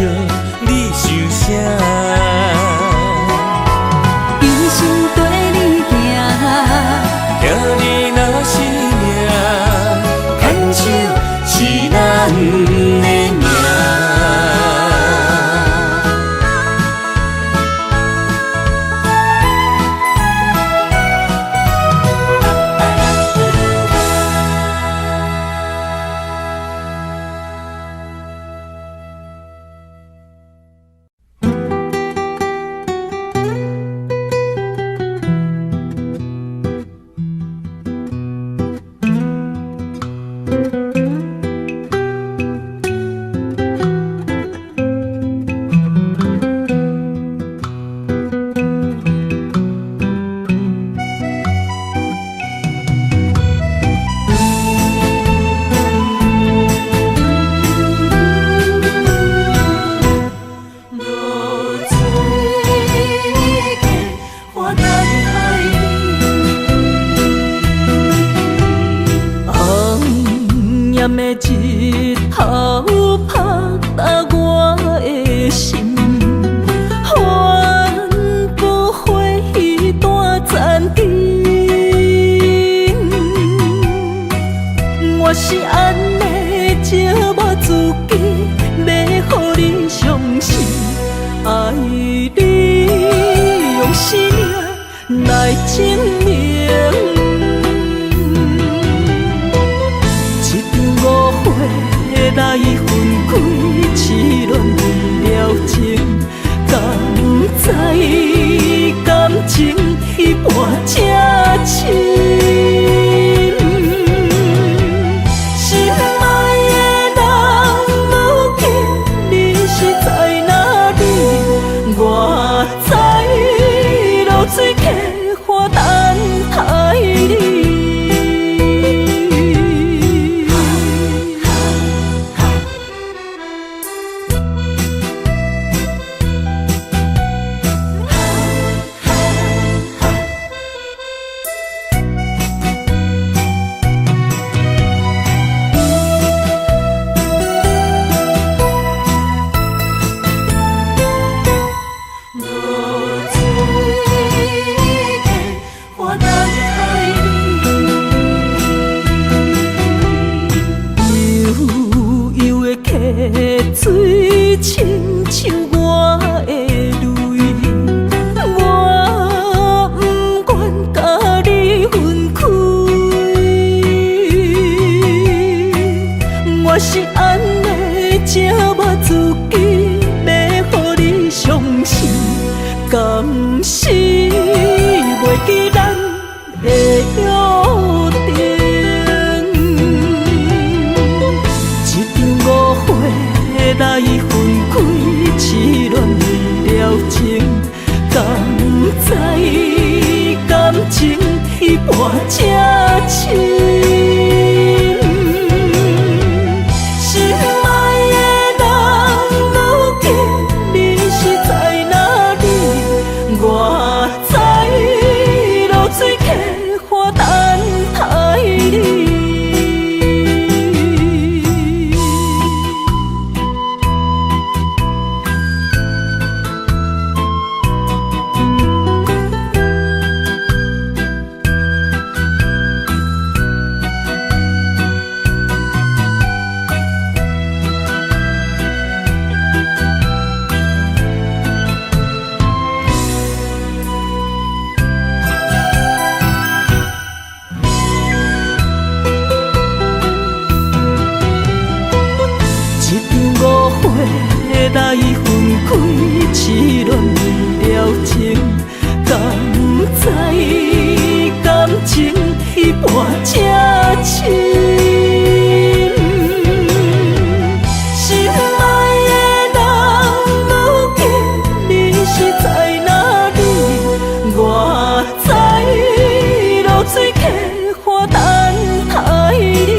你想啥？一生綴你行，聽你若是命，牽手是咱的命。落水过，我等待你。红艳的日头拍打我的心，恨不花断残根。我是按呢折磨自己，欲予你伤心，愛你用生命來證明。一場誤會來分開，痴戀了情，甘知落水溪岸等待你。落水溪岸等待你。悠悠的溪水，親像我的淚，我不願佮你分開。我是按呢折磨自己，欲予你傷心，敢是袂記咱的約定？一場誤會來分開，痴戀了情，敢知感情彼半這深？心愛的人，如今你是在哪裡？我知落水溪岸等待你。一場誤會來分開，痴戀了情，敢知感情彼半這深？心愛的人，如今你是在哪裡？我知落水溪岸等待你。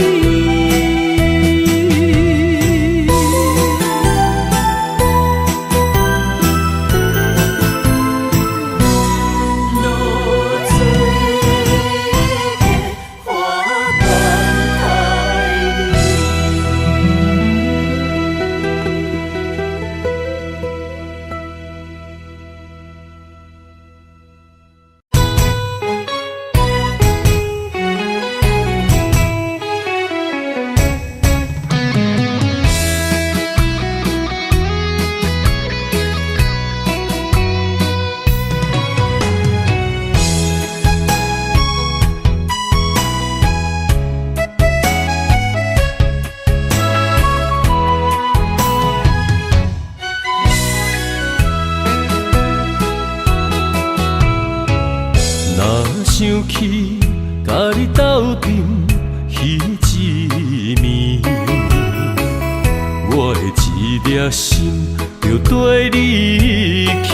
落水溪岸等待你。若想起佮你鬥陣彼一暝，我的一粒心就綴你去。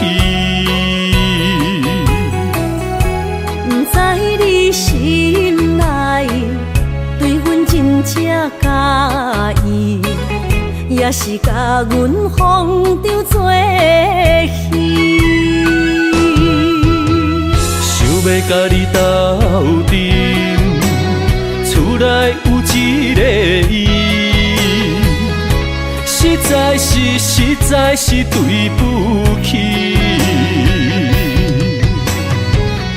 不知你心內對阮真正佮意，抑是共阮放當做戲？想欲佮你鬥陣，厝內有一個伊，實在是對不起。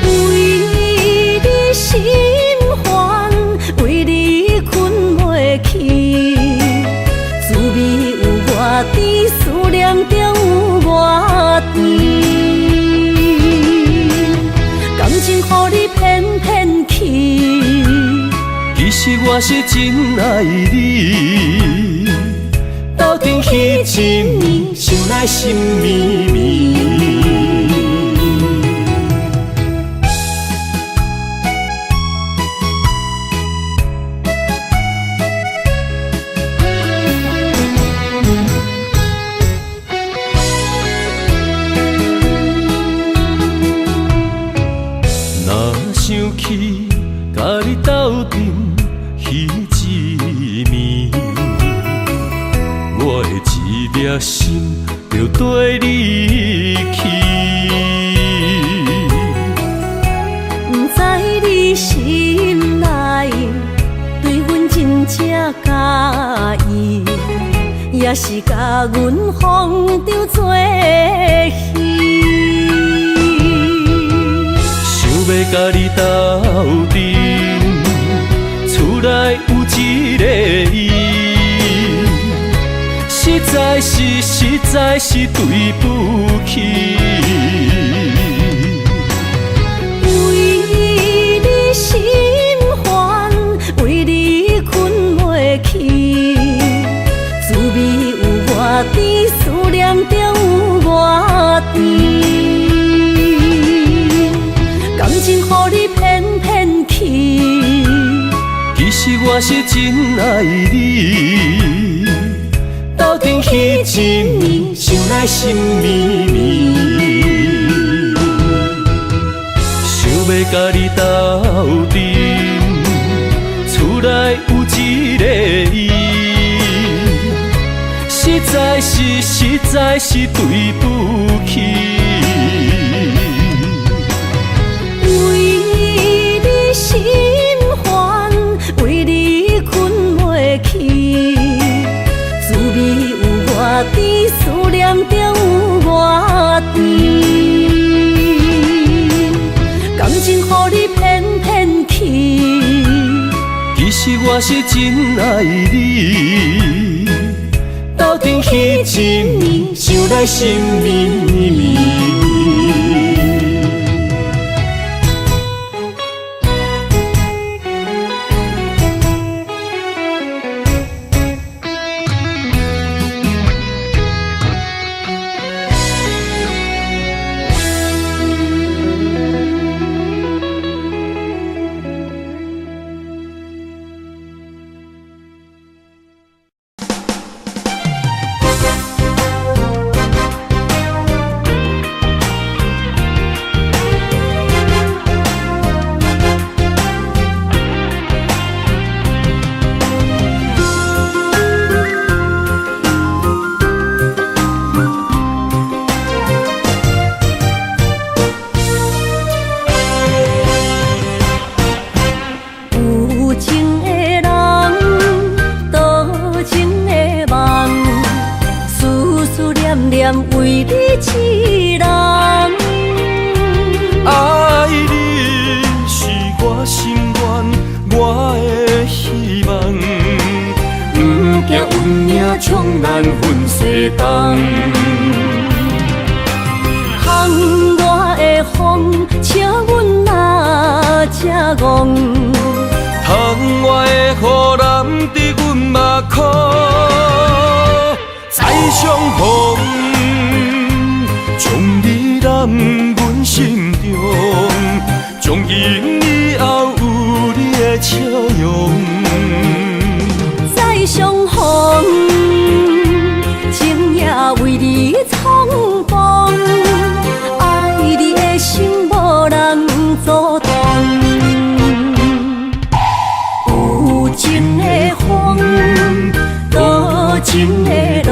為你心煩，為你睏袂去，滋味有偌甜，思念中有偌甜。感情予你騙騙去，其實我是真愛你，鬥陣彼一暝，想來心綿綿。粒心就綴你去。毋知你心內對阮真正佮意，抑是共阮風中做戲。想欲共你鬥陣，厝內有一个伊，實在是實在是對不起。為你心煩，為你睏袂去，滋味有偌甜，思念中有偌甜。感情予你騙騙去，其實我是真愛你，鬥陣彼一暝，想來心綿綿。想欲共你鬥陣，厝內有一个伊，實在是實在是對不起。為你心煩，為你睏袂去，滋味有偌甜，思念中有偌甜。感情予你騙騙去，其實我是真愛你，鬥陣彼一暝，想來心綿綿。有情的人，多情的夢，思思念念為你一人。愛你是我心願，我的希望。毋驚運命將咱分西東。窗外的風，笑阮若這戇。窗外的雨淋得阮目眶，再相逢，將你攬阮心中，從今以後有你的笑容。再相逢，情也為你重逢，愛你的心無人阻擋。有情的風，多情的路，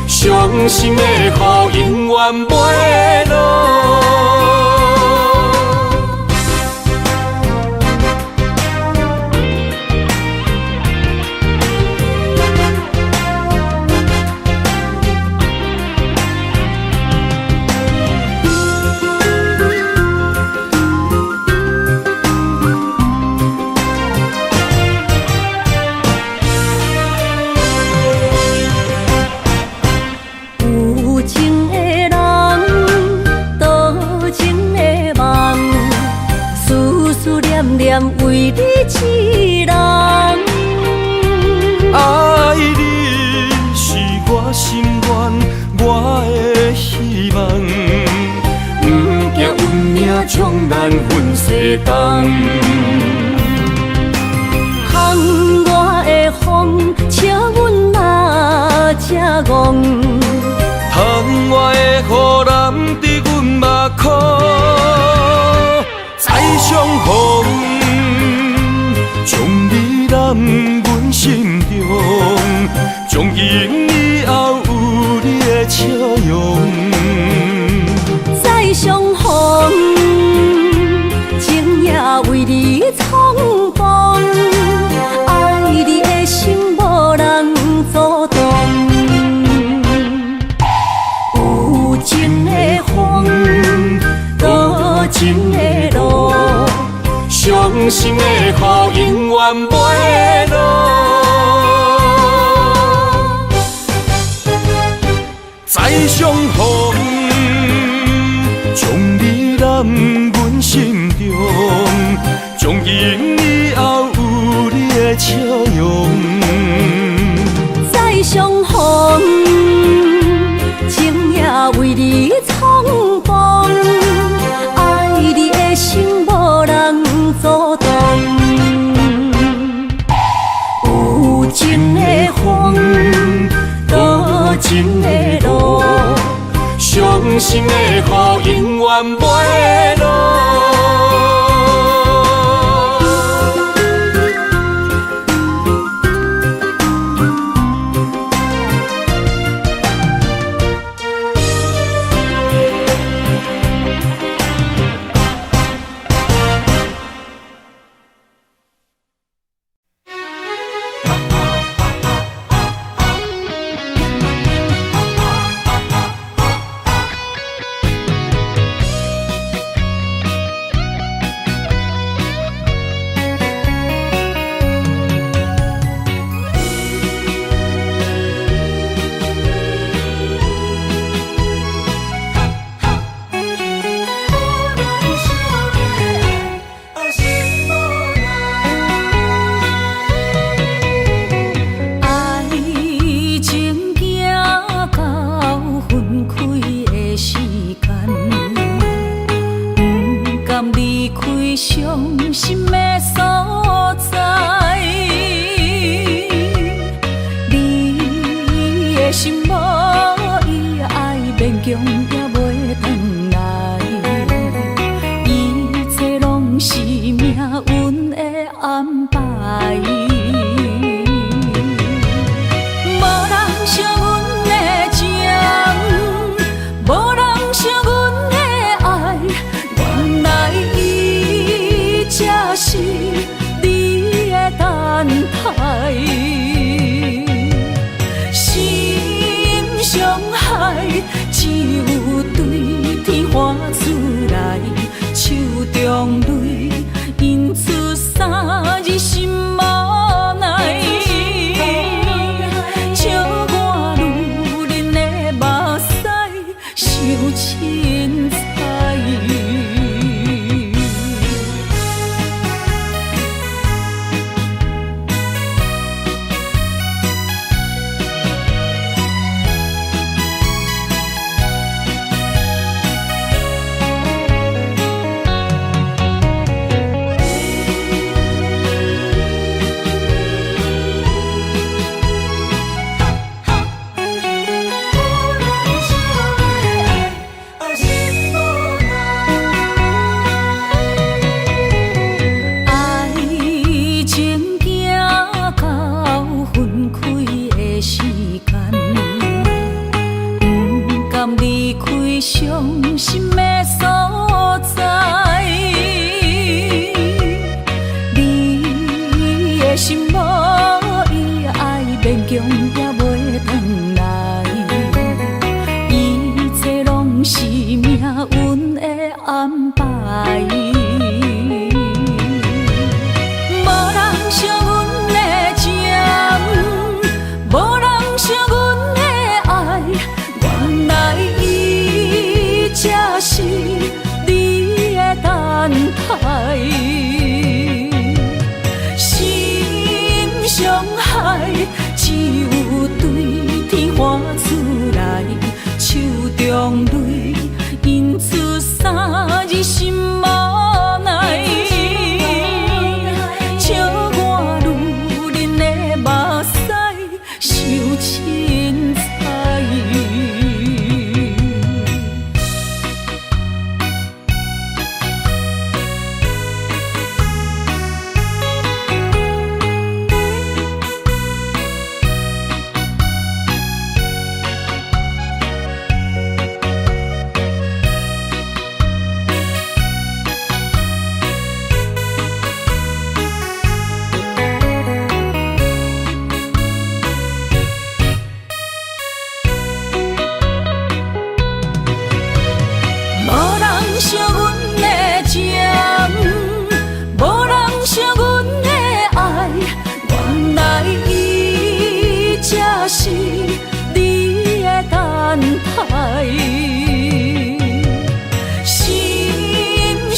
傷心的雨永遠袂落。有情的人，多情的夢，思思念念為你一人。愛你是我心願，我的希望。毋驚運命將咱分西東。窗外的風，笑阮若這戇。窗外的雨淋得阮目眶，再相逢，將你攬阮心中，從今以後有情的路，傷心的雨永遠袂落。再相逢，將你攬阮心中，從今以後有你的笑容。再相逢，情也為你衝動，愛你的心無人阻擋。有情的風，多情的路，傷心的雨永遠袂落。傷心的所在，你的心無伊愛，勉強也袂轉來，一切攏是命運的安排。無人惜阮的情，無人惜阮的愛，原來伊才是你的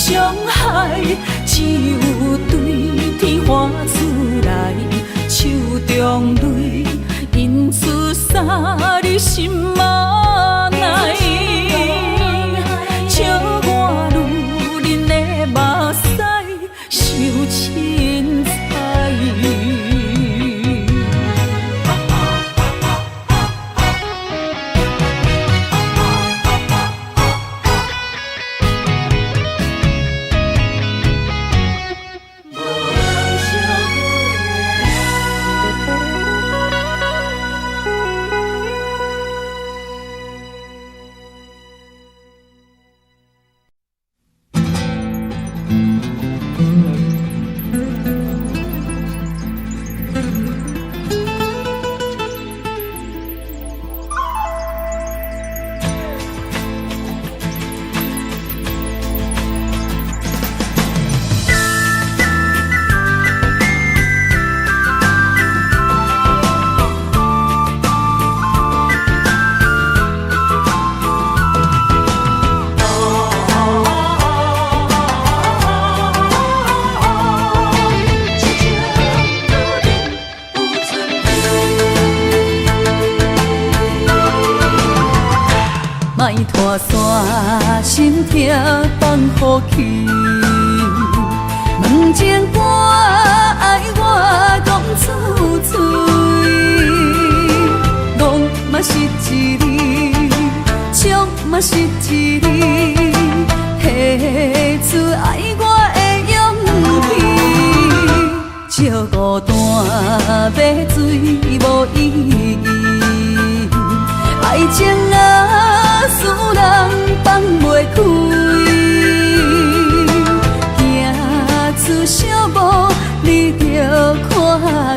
傷害，只有對天喊出來，手中淚印出三字心內。笑我女人的目屎傷凊彩。莫拖沙，心痛放予去。问情歌愛我講出嘴，戇嘛是一字，笑嘛是一字，提出愛我的勇氣。借孤單買醉無意義，愛情啊，使人放袂開，行出小步，你就看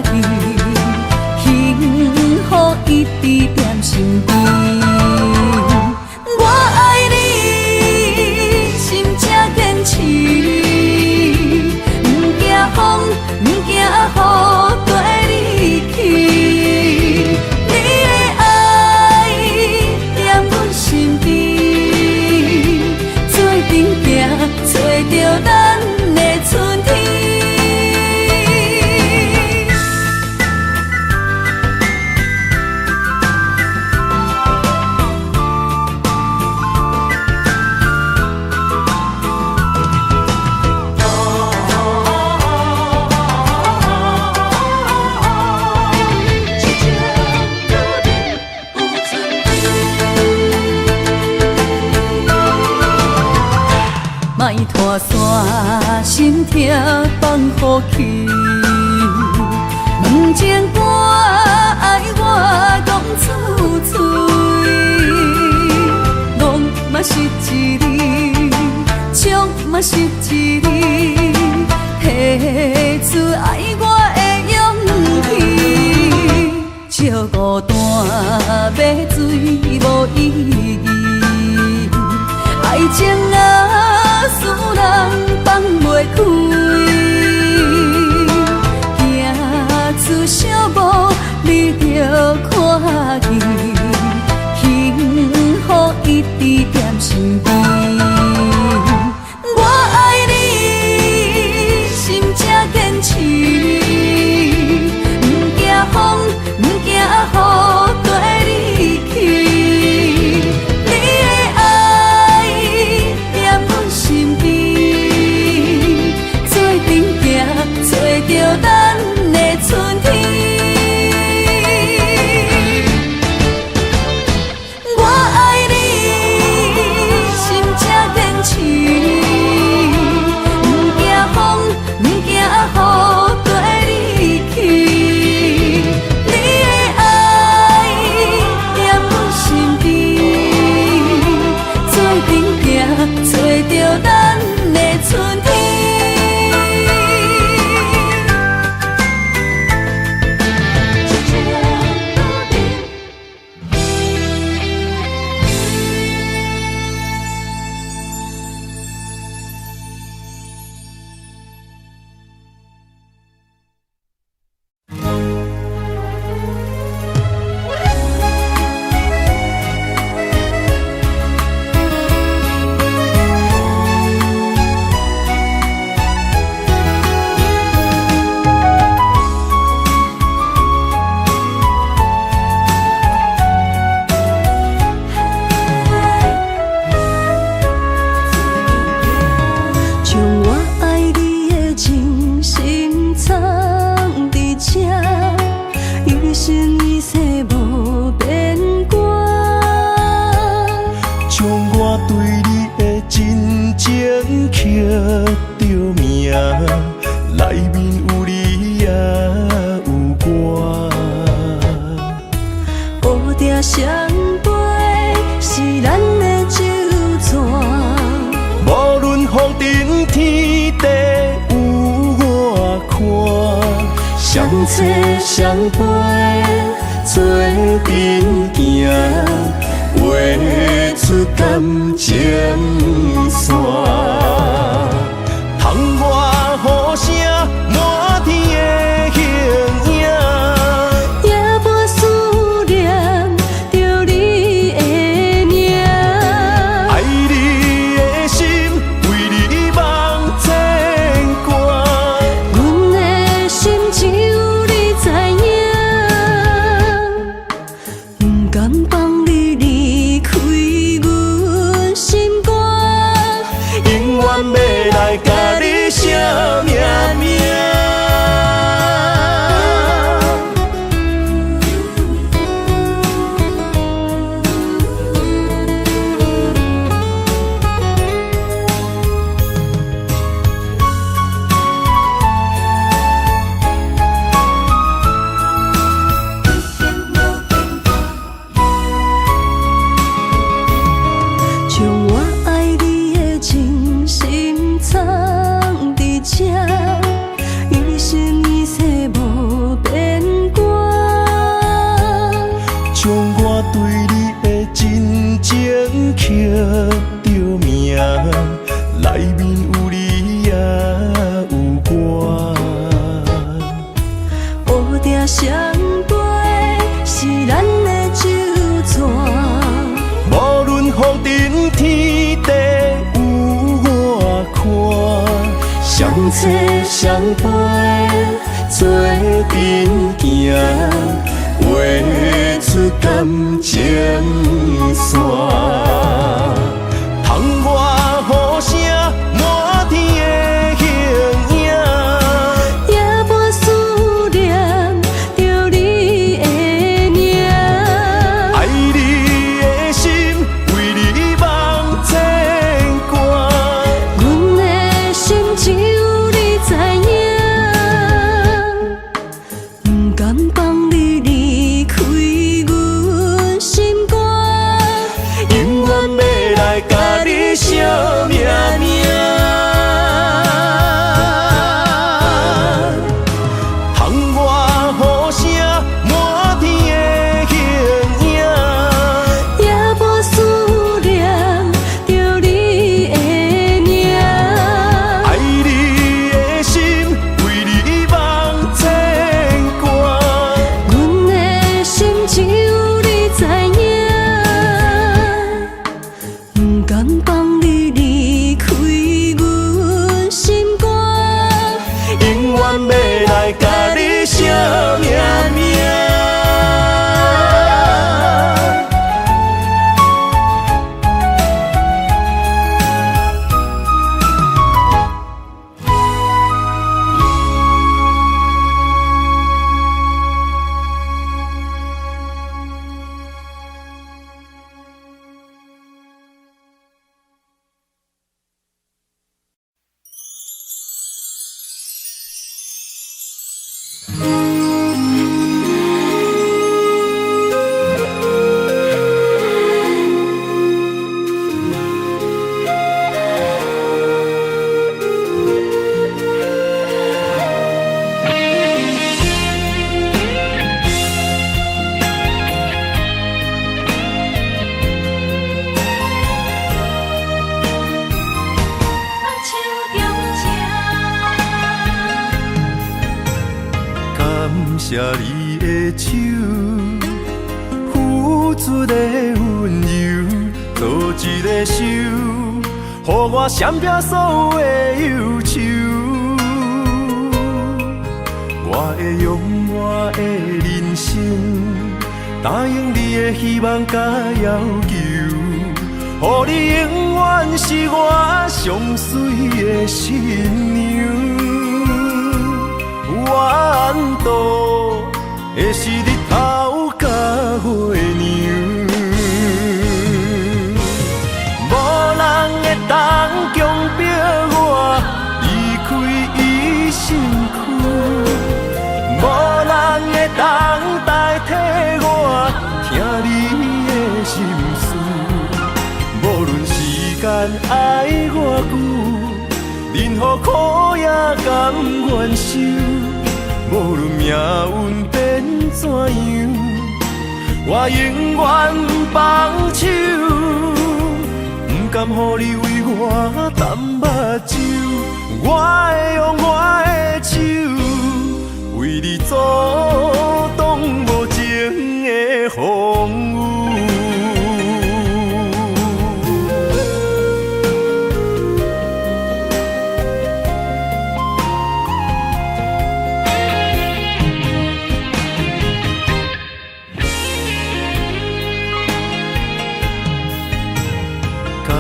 見，幸福一直踮身邊。我愛你，心才堅持，毋驚風，毋驚雨，綴你去。你的愛踮阮身邊，做陣行，揣著咱的春天。莫拖沙，心痛放予去。问情歌愛我講出嘴，戇嘛是一字，笑嘛是一字，提出愛我的勇氣。借孤單買醉無意義，愛情啊，使人放袂開。行出小步，你就看見，幸福一直踮身邊。我愛你，心才堅持，毋驚風，毋驚雨，綴你去。你的愛踮情刻著名，內面有你也有我。烏蝶相飛是咱的酒泉，無論風塵天地有偌寬，相找相陪做陣行，畫出感情線。窗外雨聲，滿天的形影，也無思念著你的名。愛你的心，為你茫牽掛。阮的心只有你知影，不甘放你離開阮心肝。永遠欲來共你寫命名。將我愛你的真心藏佇這，一生一世無變卦。將我對你的真情刻著名，內面有你也有我。烏蝶相飛是咱的酒泉，無論風塵天地有偌寬，相找相陪做陣行，畫出感情線。窗外雨聲，滿天的形影，也無思念著你的名。愛你的心，為你茫牽掛。阮的心只有你知影，不甘放你離開阮心肝。永遠欲來共你寫命名。窗外雨聲，滿天的形影，也無思念著你的名。愛你的心，為你茫牽掛。阮的心只有你知影，不甘放你離開阮心肝。永遠欲來共你寫命名。感謝你的手，付出的溫柔，做一个手，予我閃避所有的憂愁。我會用我的人生，答應你的希望佮要求，予你永遠是我上媠的新娘。怨度的是日頭佮月娘，無人會當強迫我离开伊身躯，无人会当代替我听你的心事。无论时间爱偌久，任何苦也甘愿受。无论命运变怎样，我永远放手，不甘予你为我澹目睭，我会用我的手，為你阻擋無情的風雨。感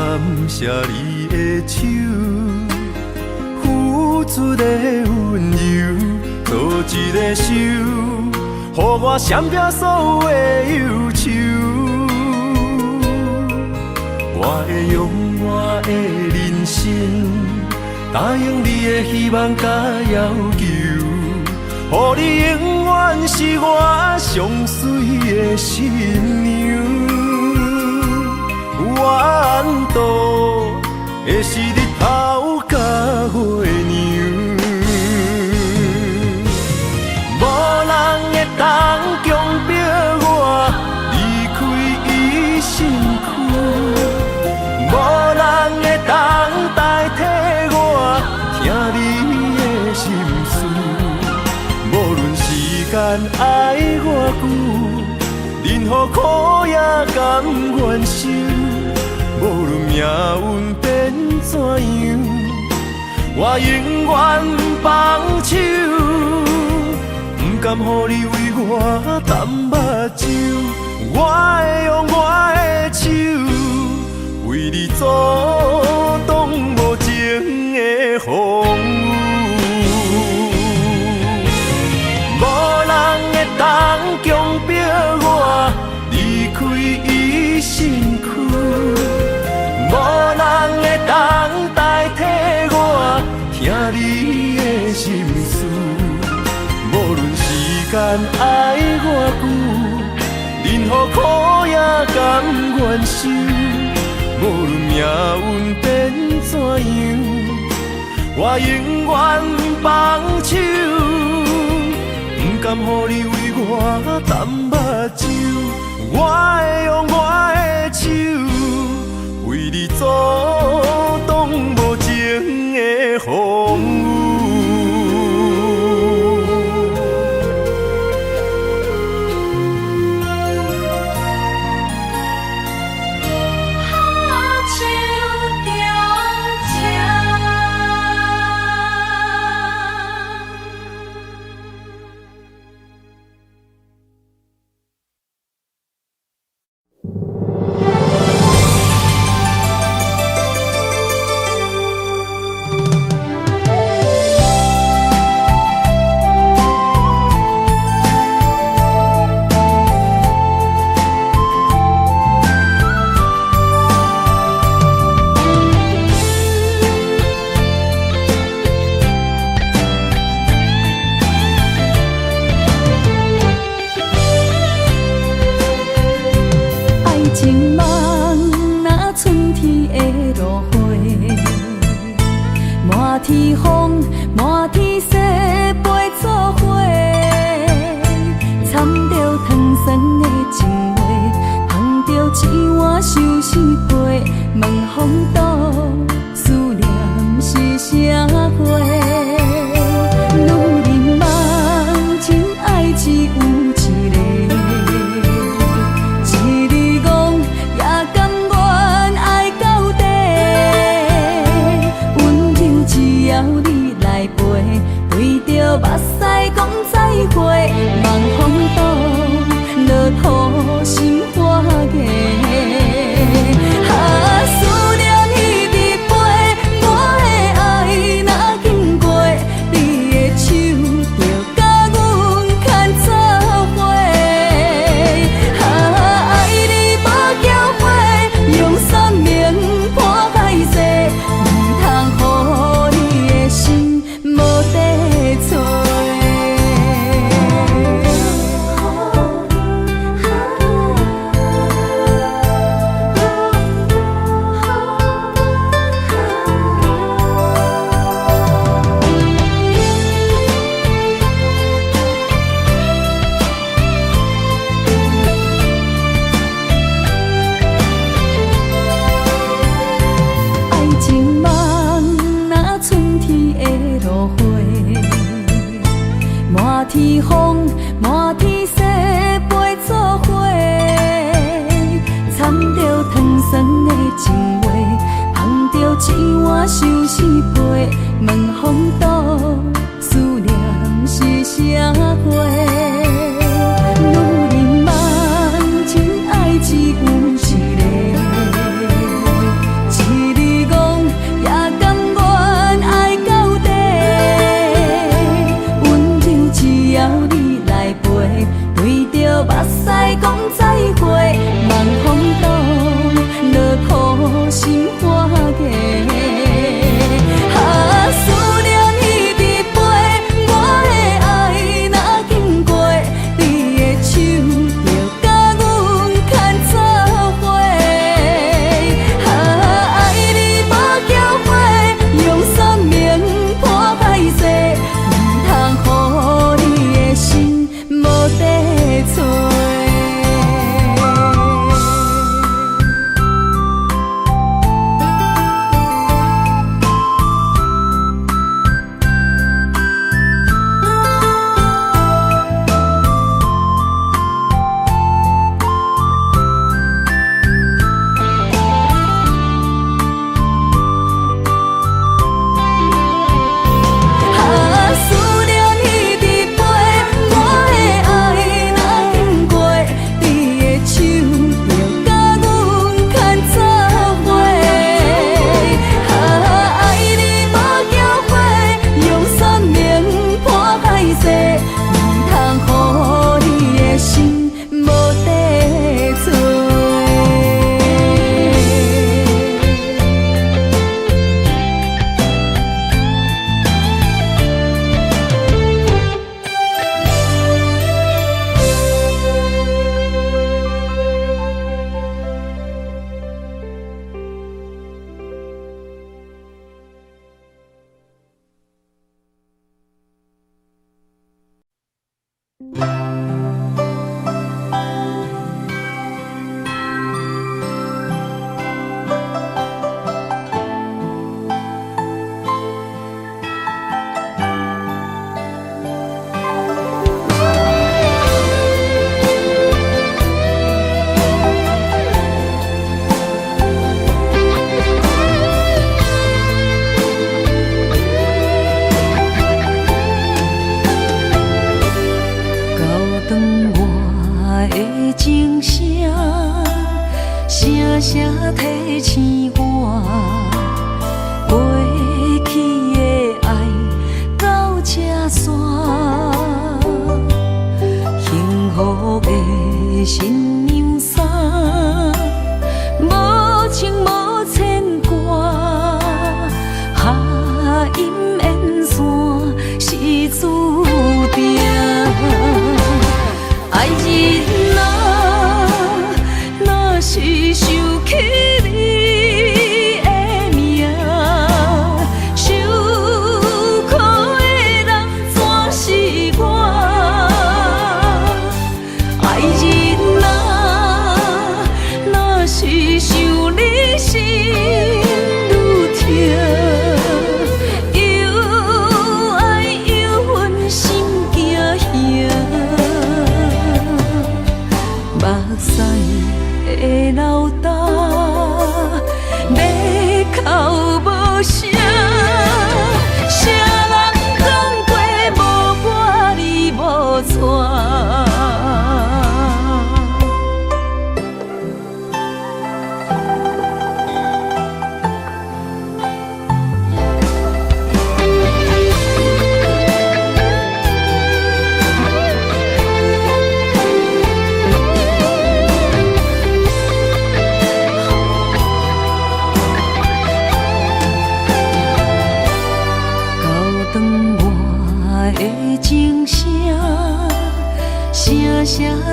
謝你的手，付出的溫柔，做一个手，予我閃避所有的憂愁。我會用我的人生，答應你的希望佮要求，予你永遠是我上媠的新娘。怨妒的是日頭佮月娘，無人會當強迫我離開伊身軀，無人會當代替我聽你的心事。無論時間愛偌久，任何苦也甘願受。無論命運變怎樣，我永遠放手，不甘予你為我澹目睭，我會用我的手，為你阻擋無情的風雨。無人會當強迫我離開伊身軀，無人會當代替我聽你的心事。無論時間愛偌久，任何苦也甘願受。無論命運變怎樣，我永遠放手，不甘予你為我澹目睭，我會用我的手，為你阻擋無情的風雨。手中情。愛情夢若春天的露花，滿天風，滿天雪飛做伙，掺著糖酸的情話，捧著一碗相思杯，問風度思念是啥貨？女人夢真愛只有一个。一日戇也甘願愛到底，溫柔只要你來陪，對著目屎講再會，望風度落土心花芽。啊，思念彼直飛，我的愛若經過，你的手就共阮牽做伙。啊，愛你無後悔，用生命破海誓，毋通予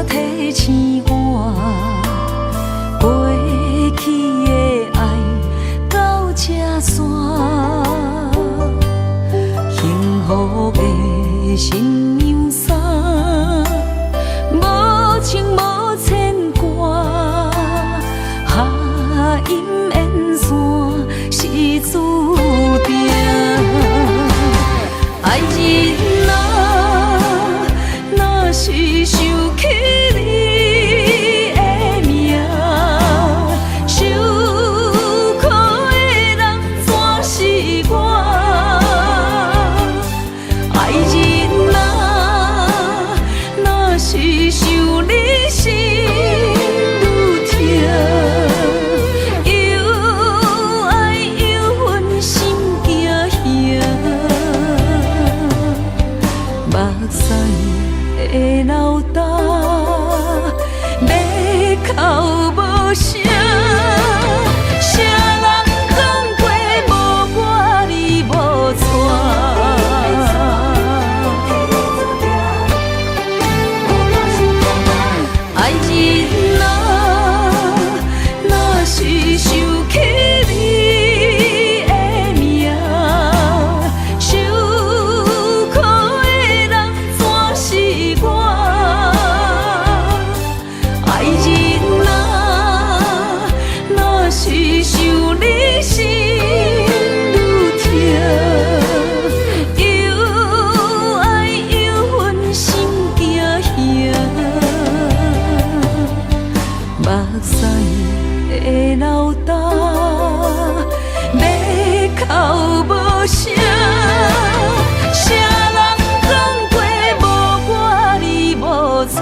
提醒我，過去的愛到這散，幸福的新娘衫，無情無牽掛，哈音緣線是注定。愛人啊，若是想起你的名，受苦的人怎是我？愛人啊，若是想你心愈痛，又愛又恨心驚嚇，目屎會流干，欲哭無聲。啥人講過無我你無娶？愛人啊，若是想起你的名，受苦的人怎是我？愛人啊，若是想你心愈痛，又愛又恨心驚嚇，目屎會流干，欲哭無聲。啥人講過無我你無娶？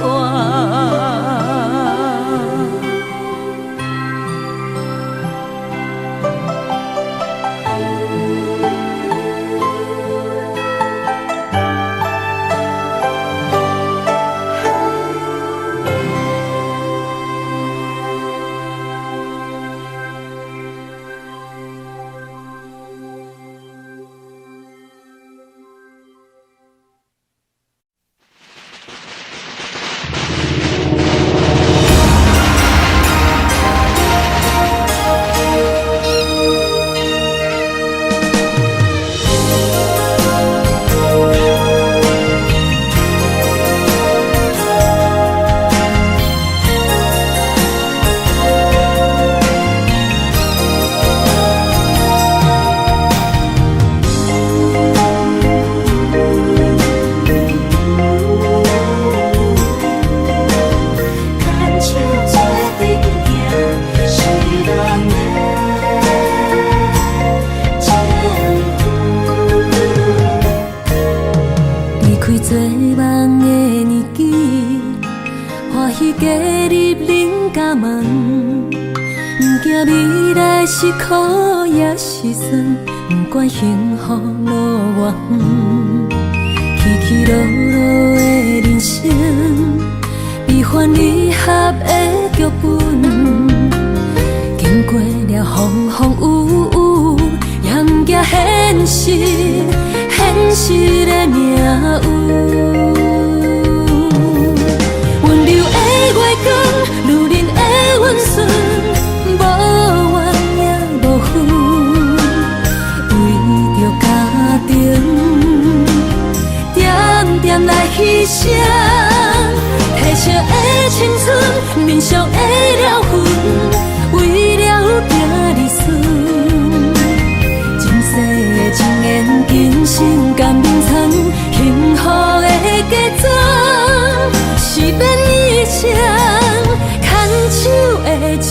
牽手做陣行，是咱的前途。離開做夢的年紀，歡喜加入恁家門，毋驚未來是苦抑是酸，不管幸福路偌遠，起起落落的人生，悲歡離合的劇本，經過了風風雨雨，也毋驚現實，現實的命運。溫柔的月光，女人的溫順，無怨也無恨，為著家庭，點點來犧牲。提升的青春，面上的療痕，為了囝兒孫。今世的情緣，今生甘眠藏，幸福的嫁妝，是免醫生牽手的情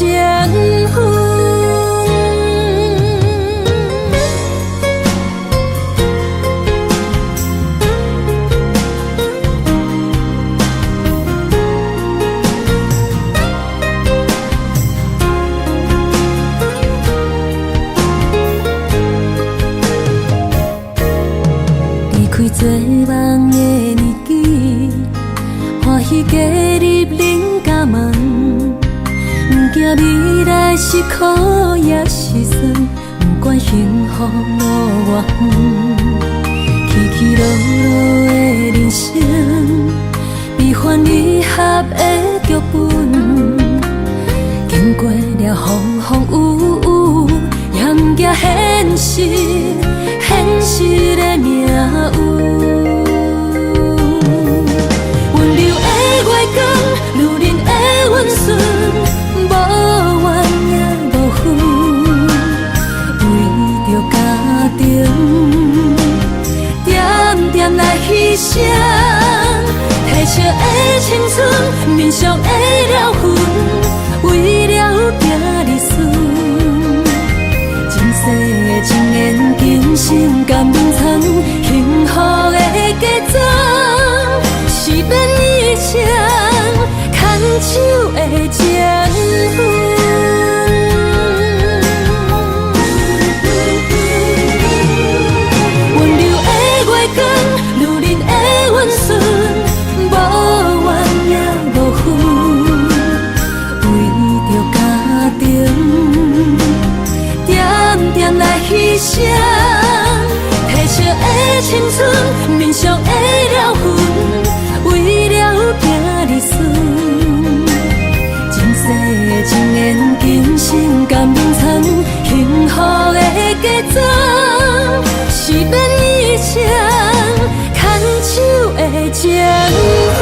分。離開做夢的年紀，歡喜加入恁家門，毋驚未來是苦抑是酸，不管幸福路偌遠，起起落落的人生，悲歡歡離合的劇本，經過了風風雨雨，也毋驚現實，現實的命運。溫柔的月光，女人的溫順，無怨也無恨，為著家庭，點點來犧牲。褪色的青春，面上的療痕，為了囝兒孫。前世的情緣，今生甘願藏，幸福的嫁妝，是免一生牽手的情分。溫柔的月光，女人的溫順，無怨也無恨，為著家庭，點點來犧牲。褪色的青春，面上的療痕，為了囝兒孫。前世的情緣，今生甘願藏，幸福的嫁妝，是免一生牽手的情分。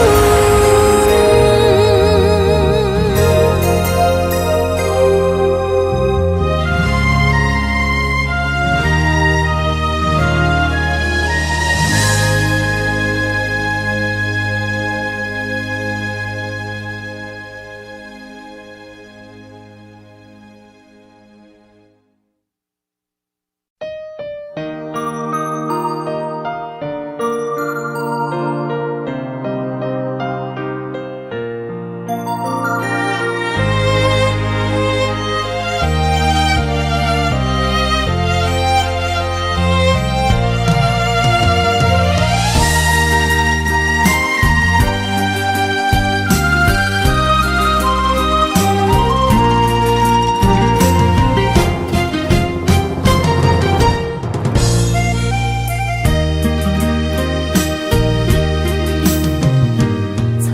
藏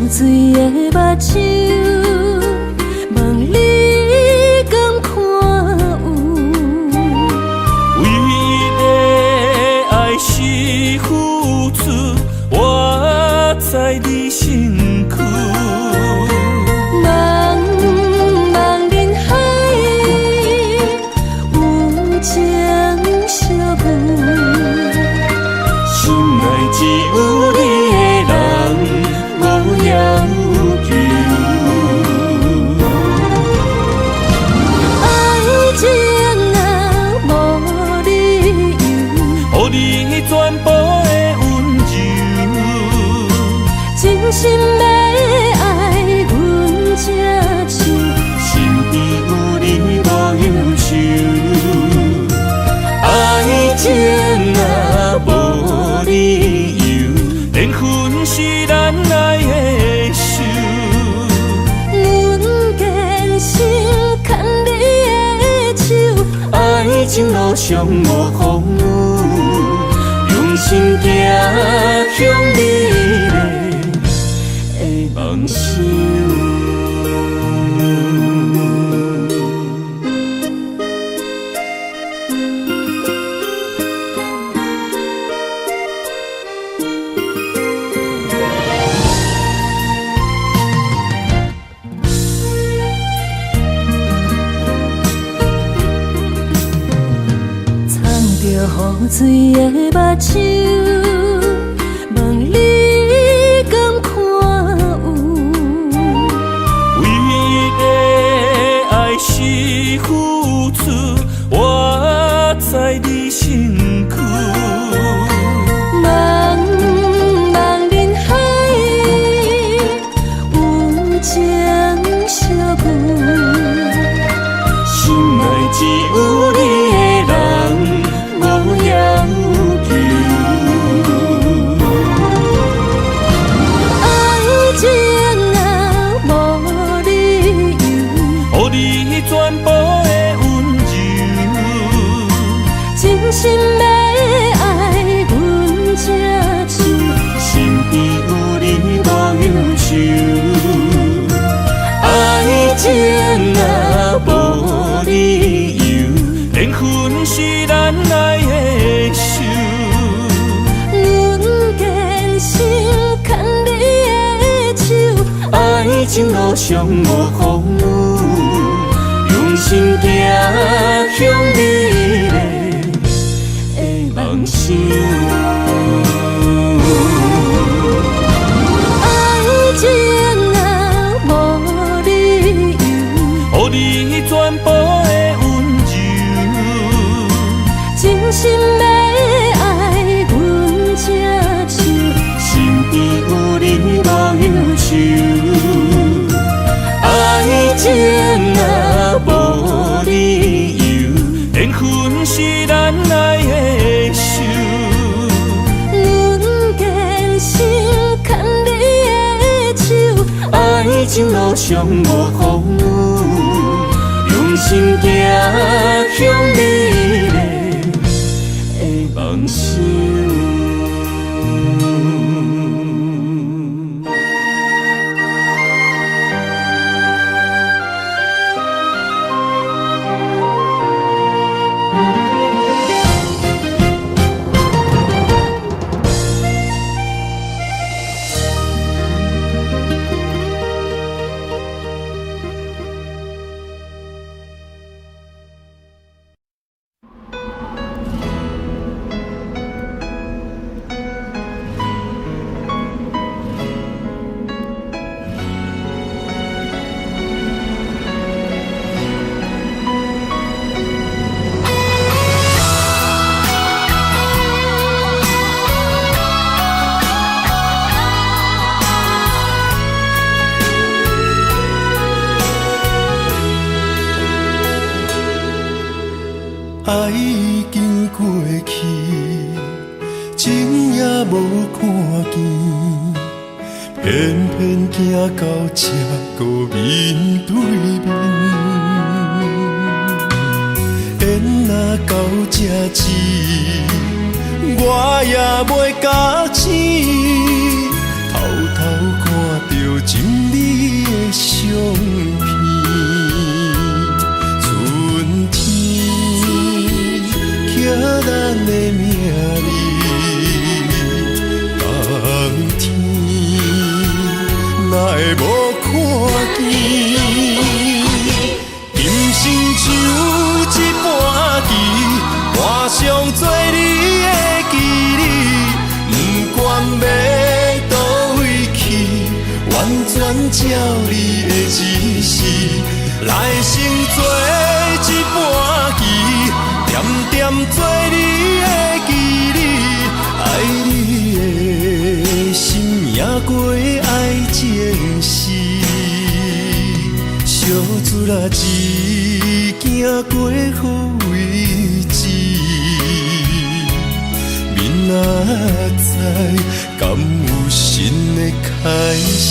著雨水的目睭，問你敢看有？唯一的愛是付出，活在你身軀。茫茫人海，有情相遇。心內只有你的人，無要求。愛情啊，無理由，予你全部的溫柔。真心欲愛阮這手，身邊有你無憂愁。愛情啊，無理由，緣分是咱愛的仇。阮堅心牽你的手，愛情路上無風雨，用心行向美麗的夢想。藏著雨水的目睭，問你敢看有？唯一的愛是付出，活在你身軀。茫茫人海，有情相遇。心內只有你的人，無要求。愛情啊，無理由，予你全部的溫柔。真心欲愛阮這手，身邊有你無情路上無風雨，用心行向美麗的夢想。愛情啊，無理由，予你全部的溫柔，真心欲愛阮這手，身邊有你無憂愁。愛情啊，無理由，緣分是咱愛的仇。阮堅心牽你的手，愛情路上無風雨，用心行向美麗的夢想。愛已經過去，情也無看見，偏偏行到這閣面對面。緣若到這止，我也袂咬醒，偷偷看著真美的相片。春天刻咱的名字，冬天哪會無看見？今生像一盤棋，換上做你的棋子，不管欲佗位去，完全照你的指示，來生做一盤棋，點點做你的棋子，愛你的心贏過愛情時，小船仔只行過好位置，明仔載敢有新的開始？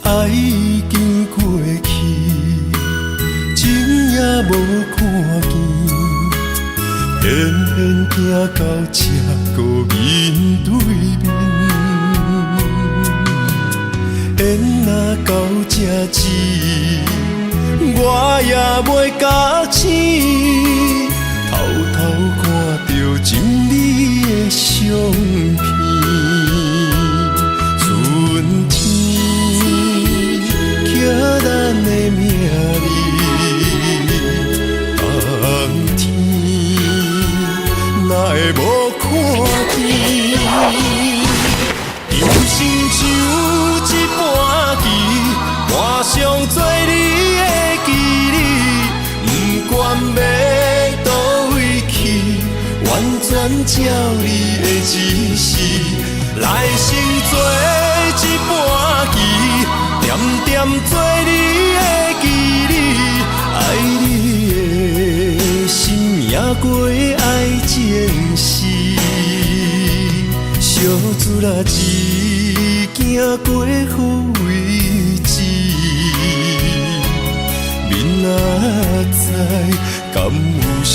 愛已經過去，情也無看見，偏偏行到這閣面對面。緣若到這止，我也袂咬醒，偷偷看著真美的相片。春天刻咱的名字，冬天哪會無看見？今生像一盤棋，換上做你的棋子，不管欲佗位去，完全照你的指示，來生做一盤棋，點點做你的棋子，愛你的心贏過愛情時，小自來一行過予為止，明仔載敢有新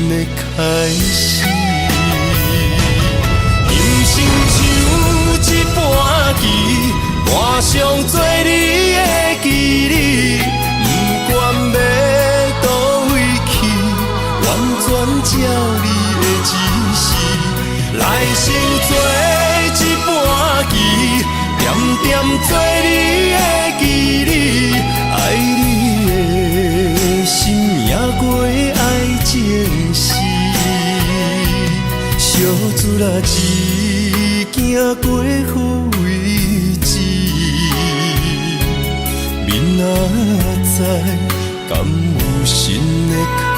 的開始？人生像一盤棋，盤上做你的棋子，不管欲佗位去，完全照你的指示。來先做一盤棋，點點做你的棋子，愛你的心贏過愛情時。小自來一行過予為止，明仔載敢有新的開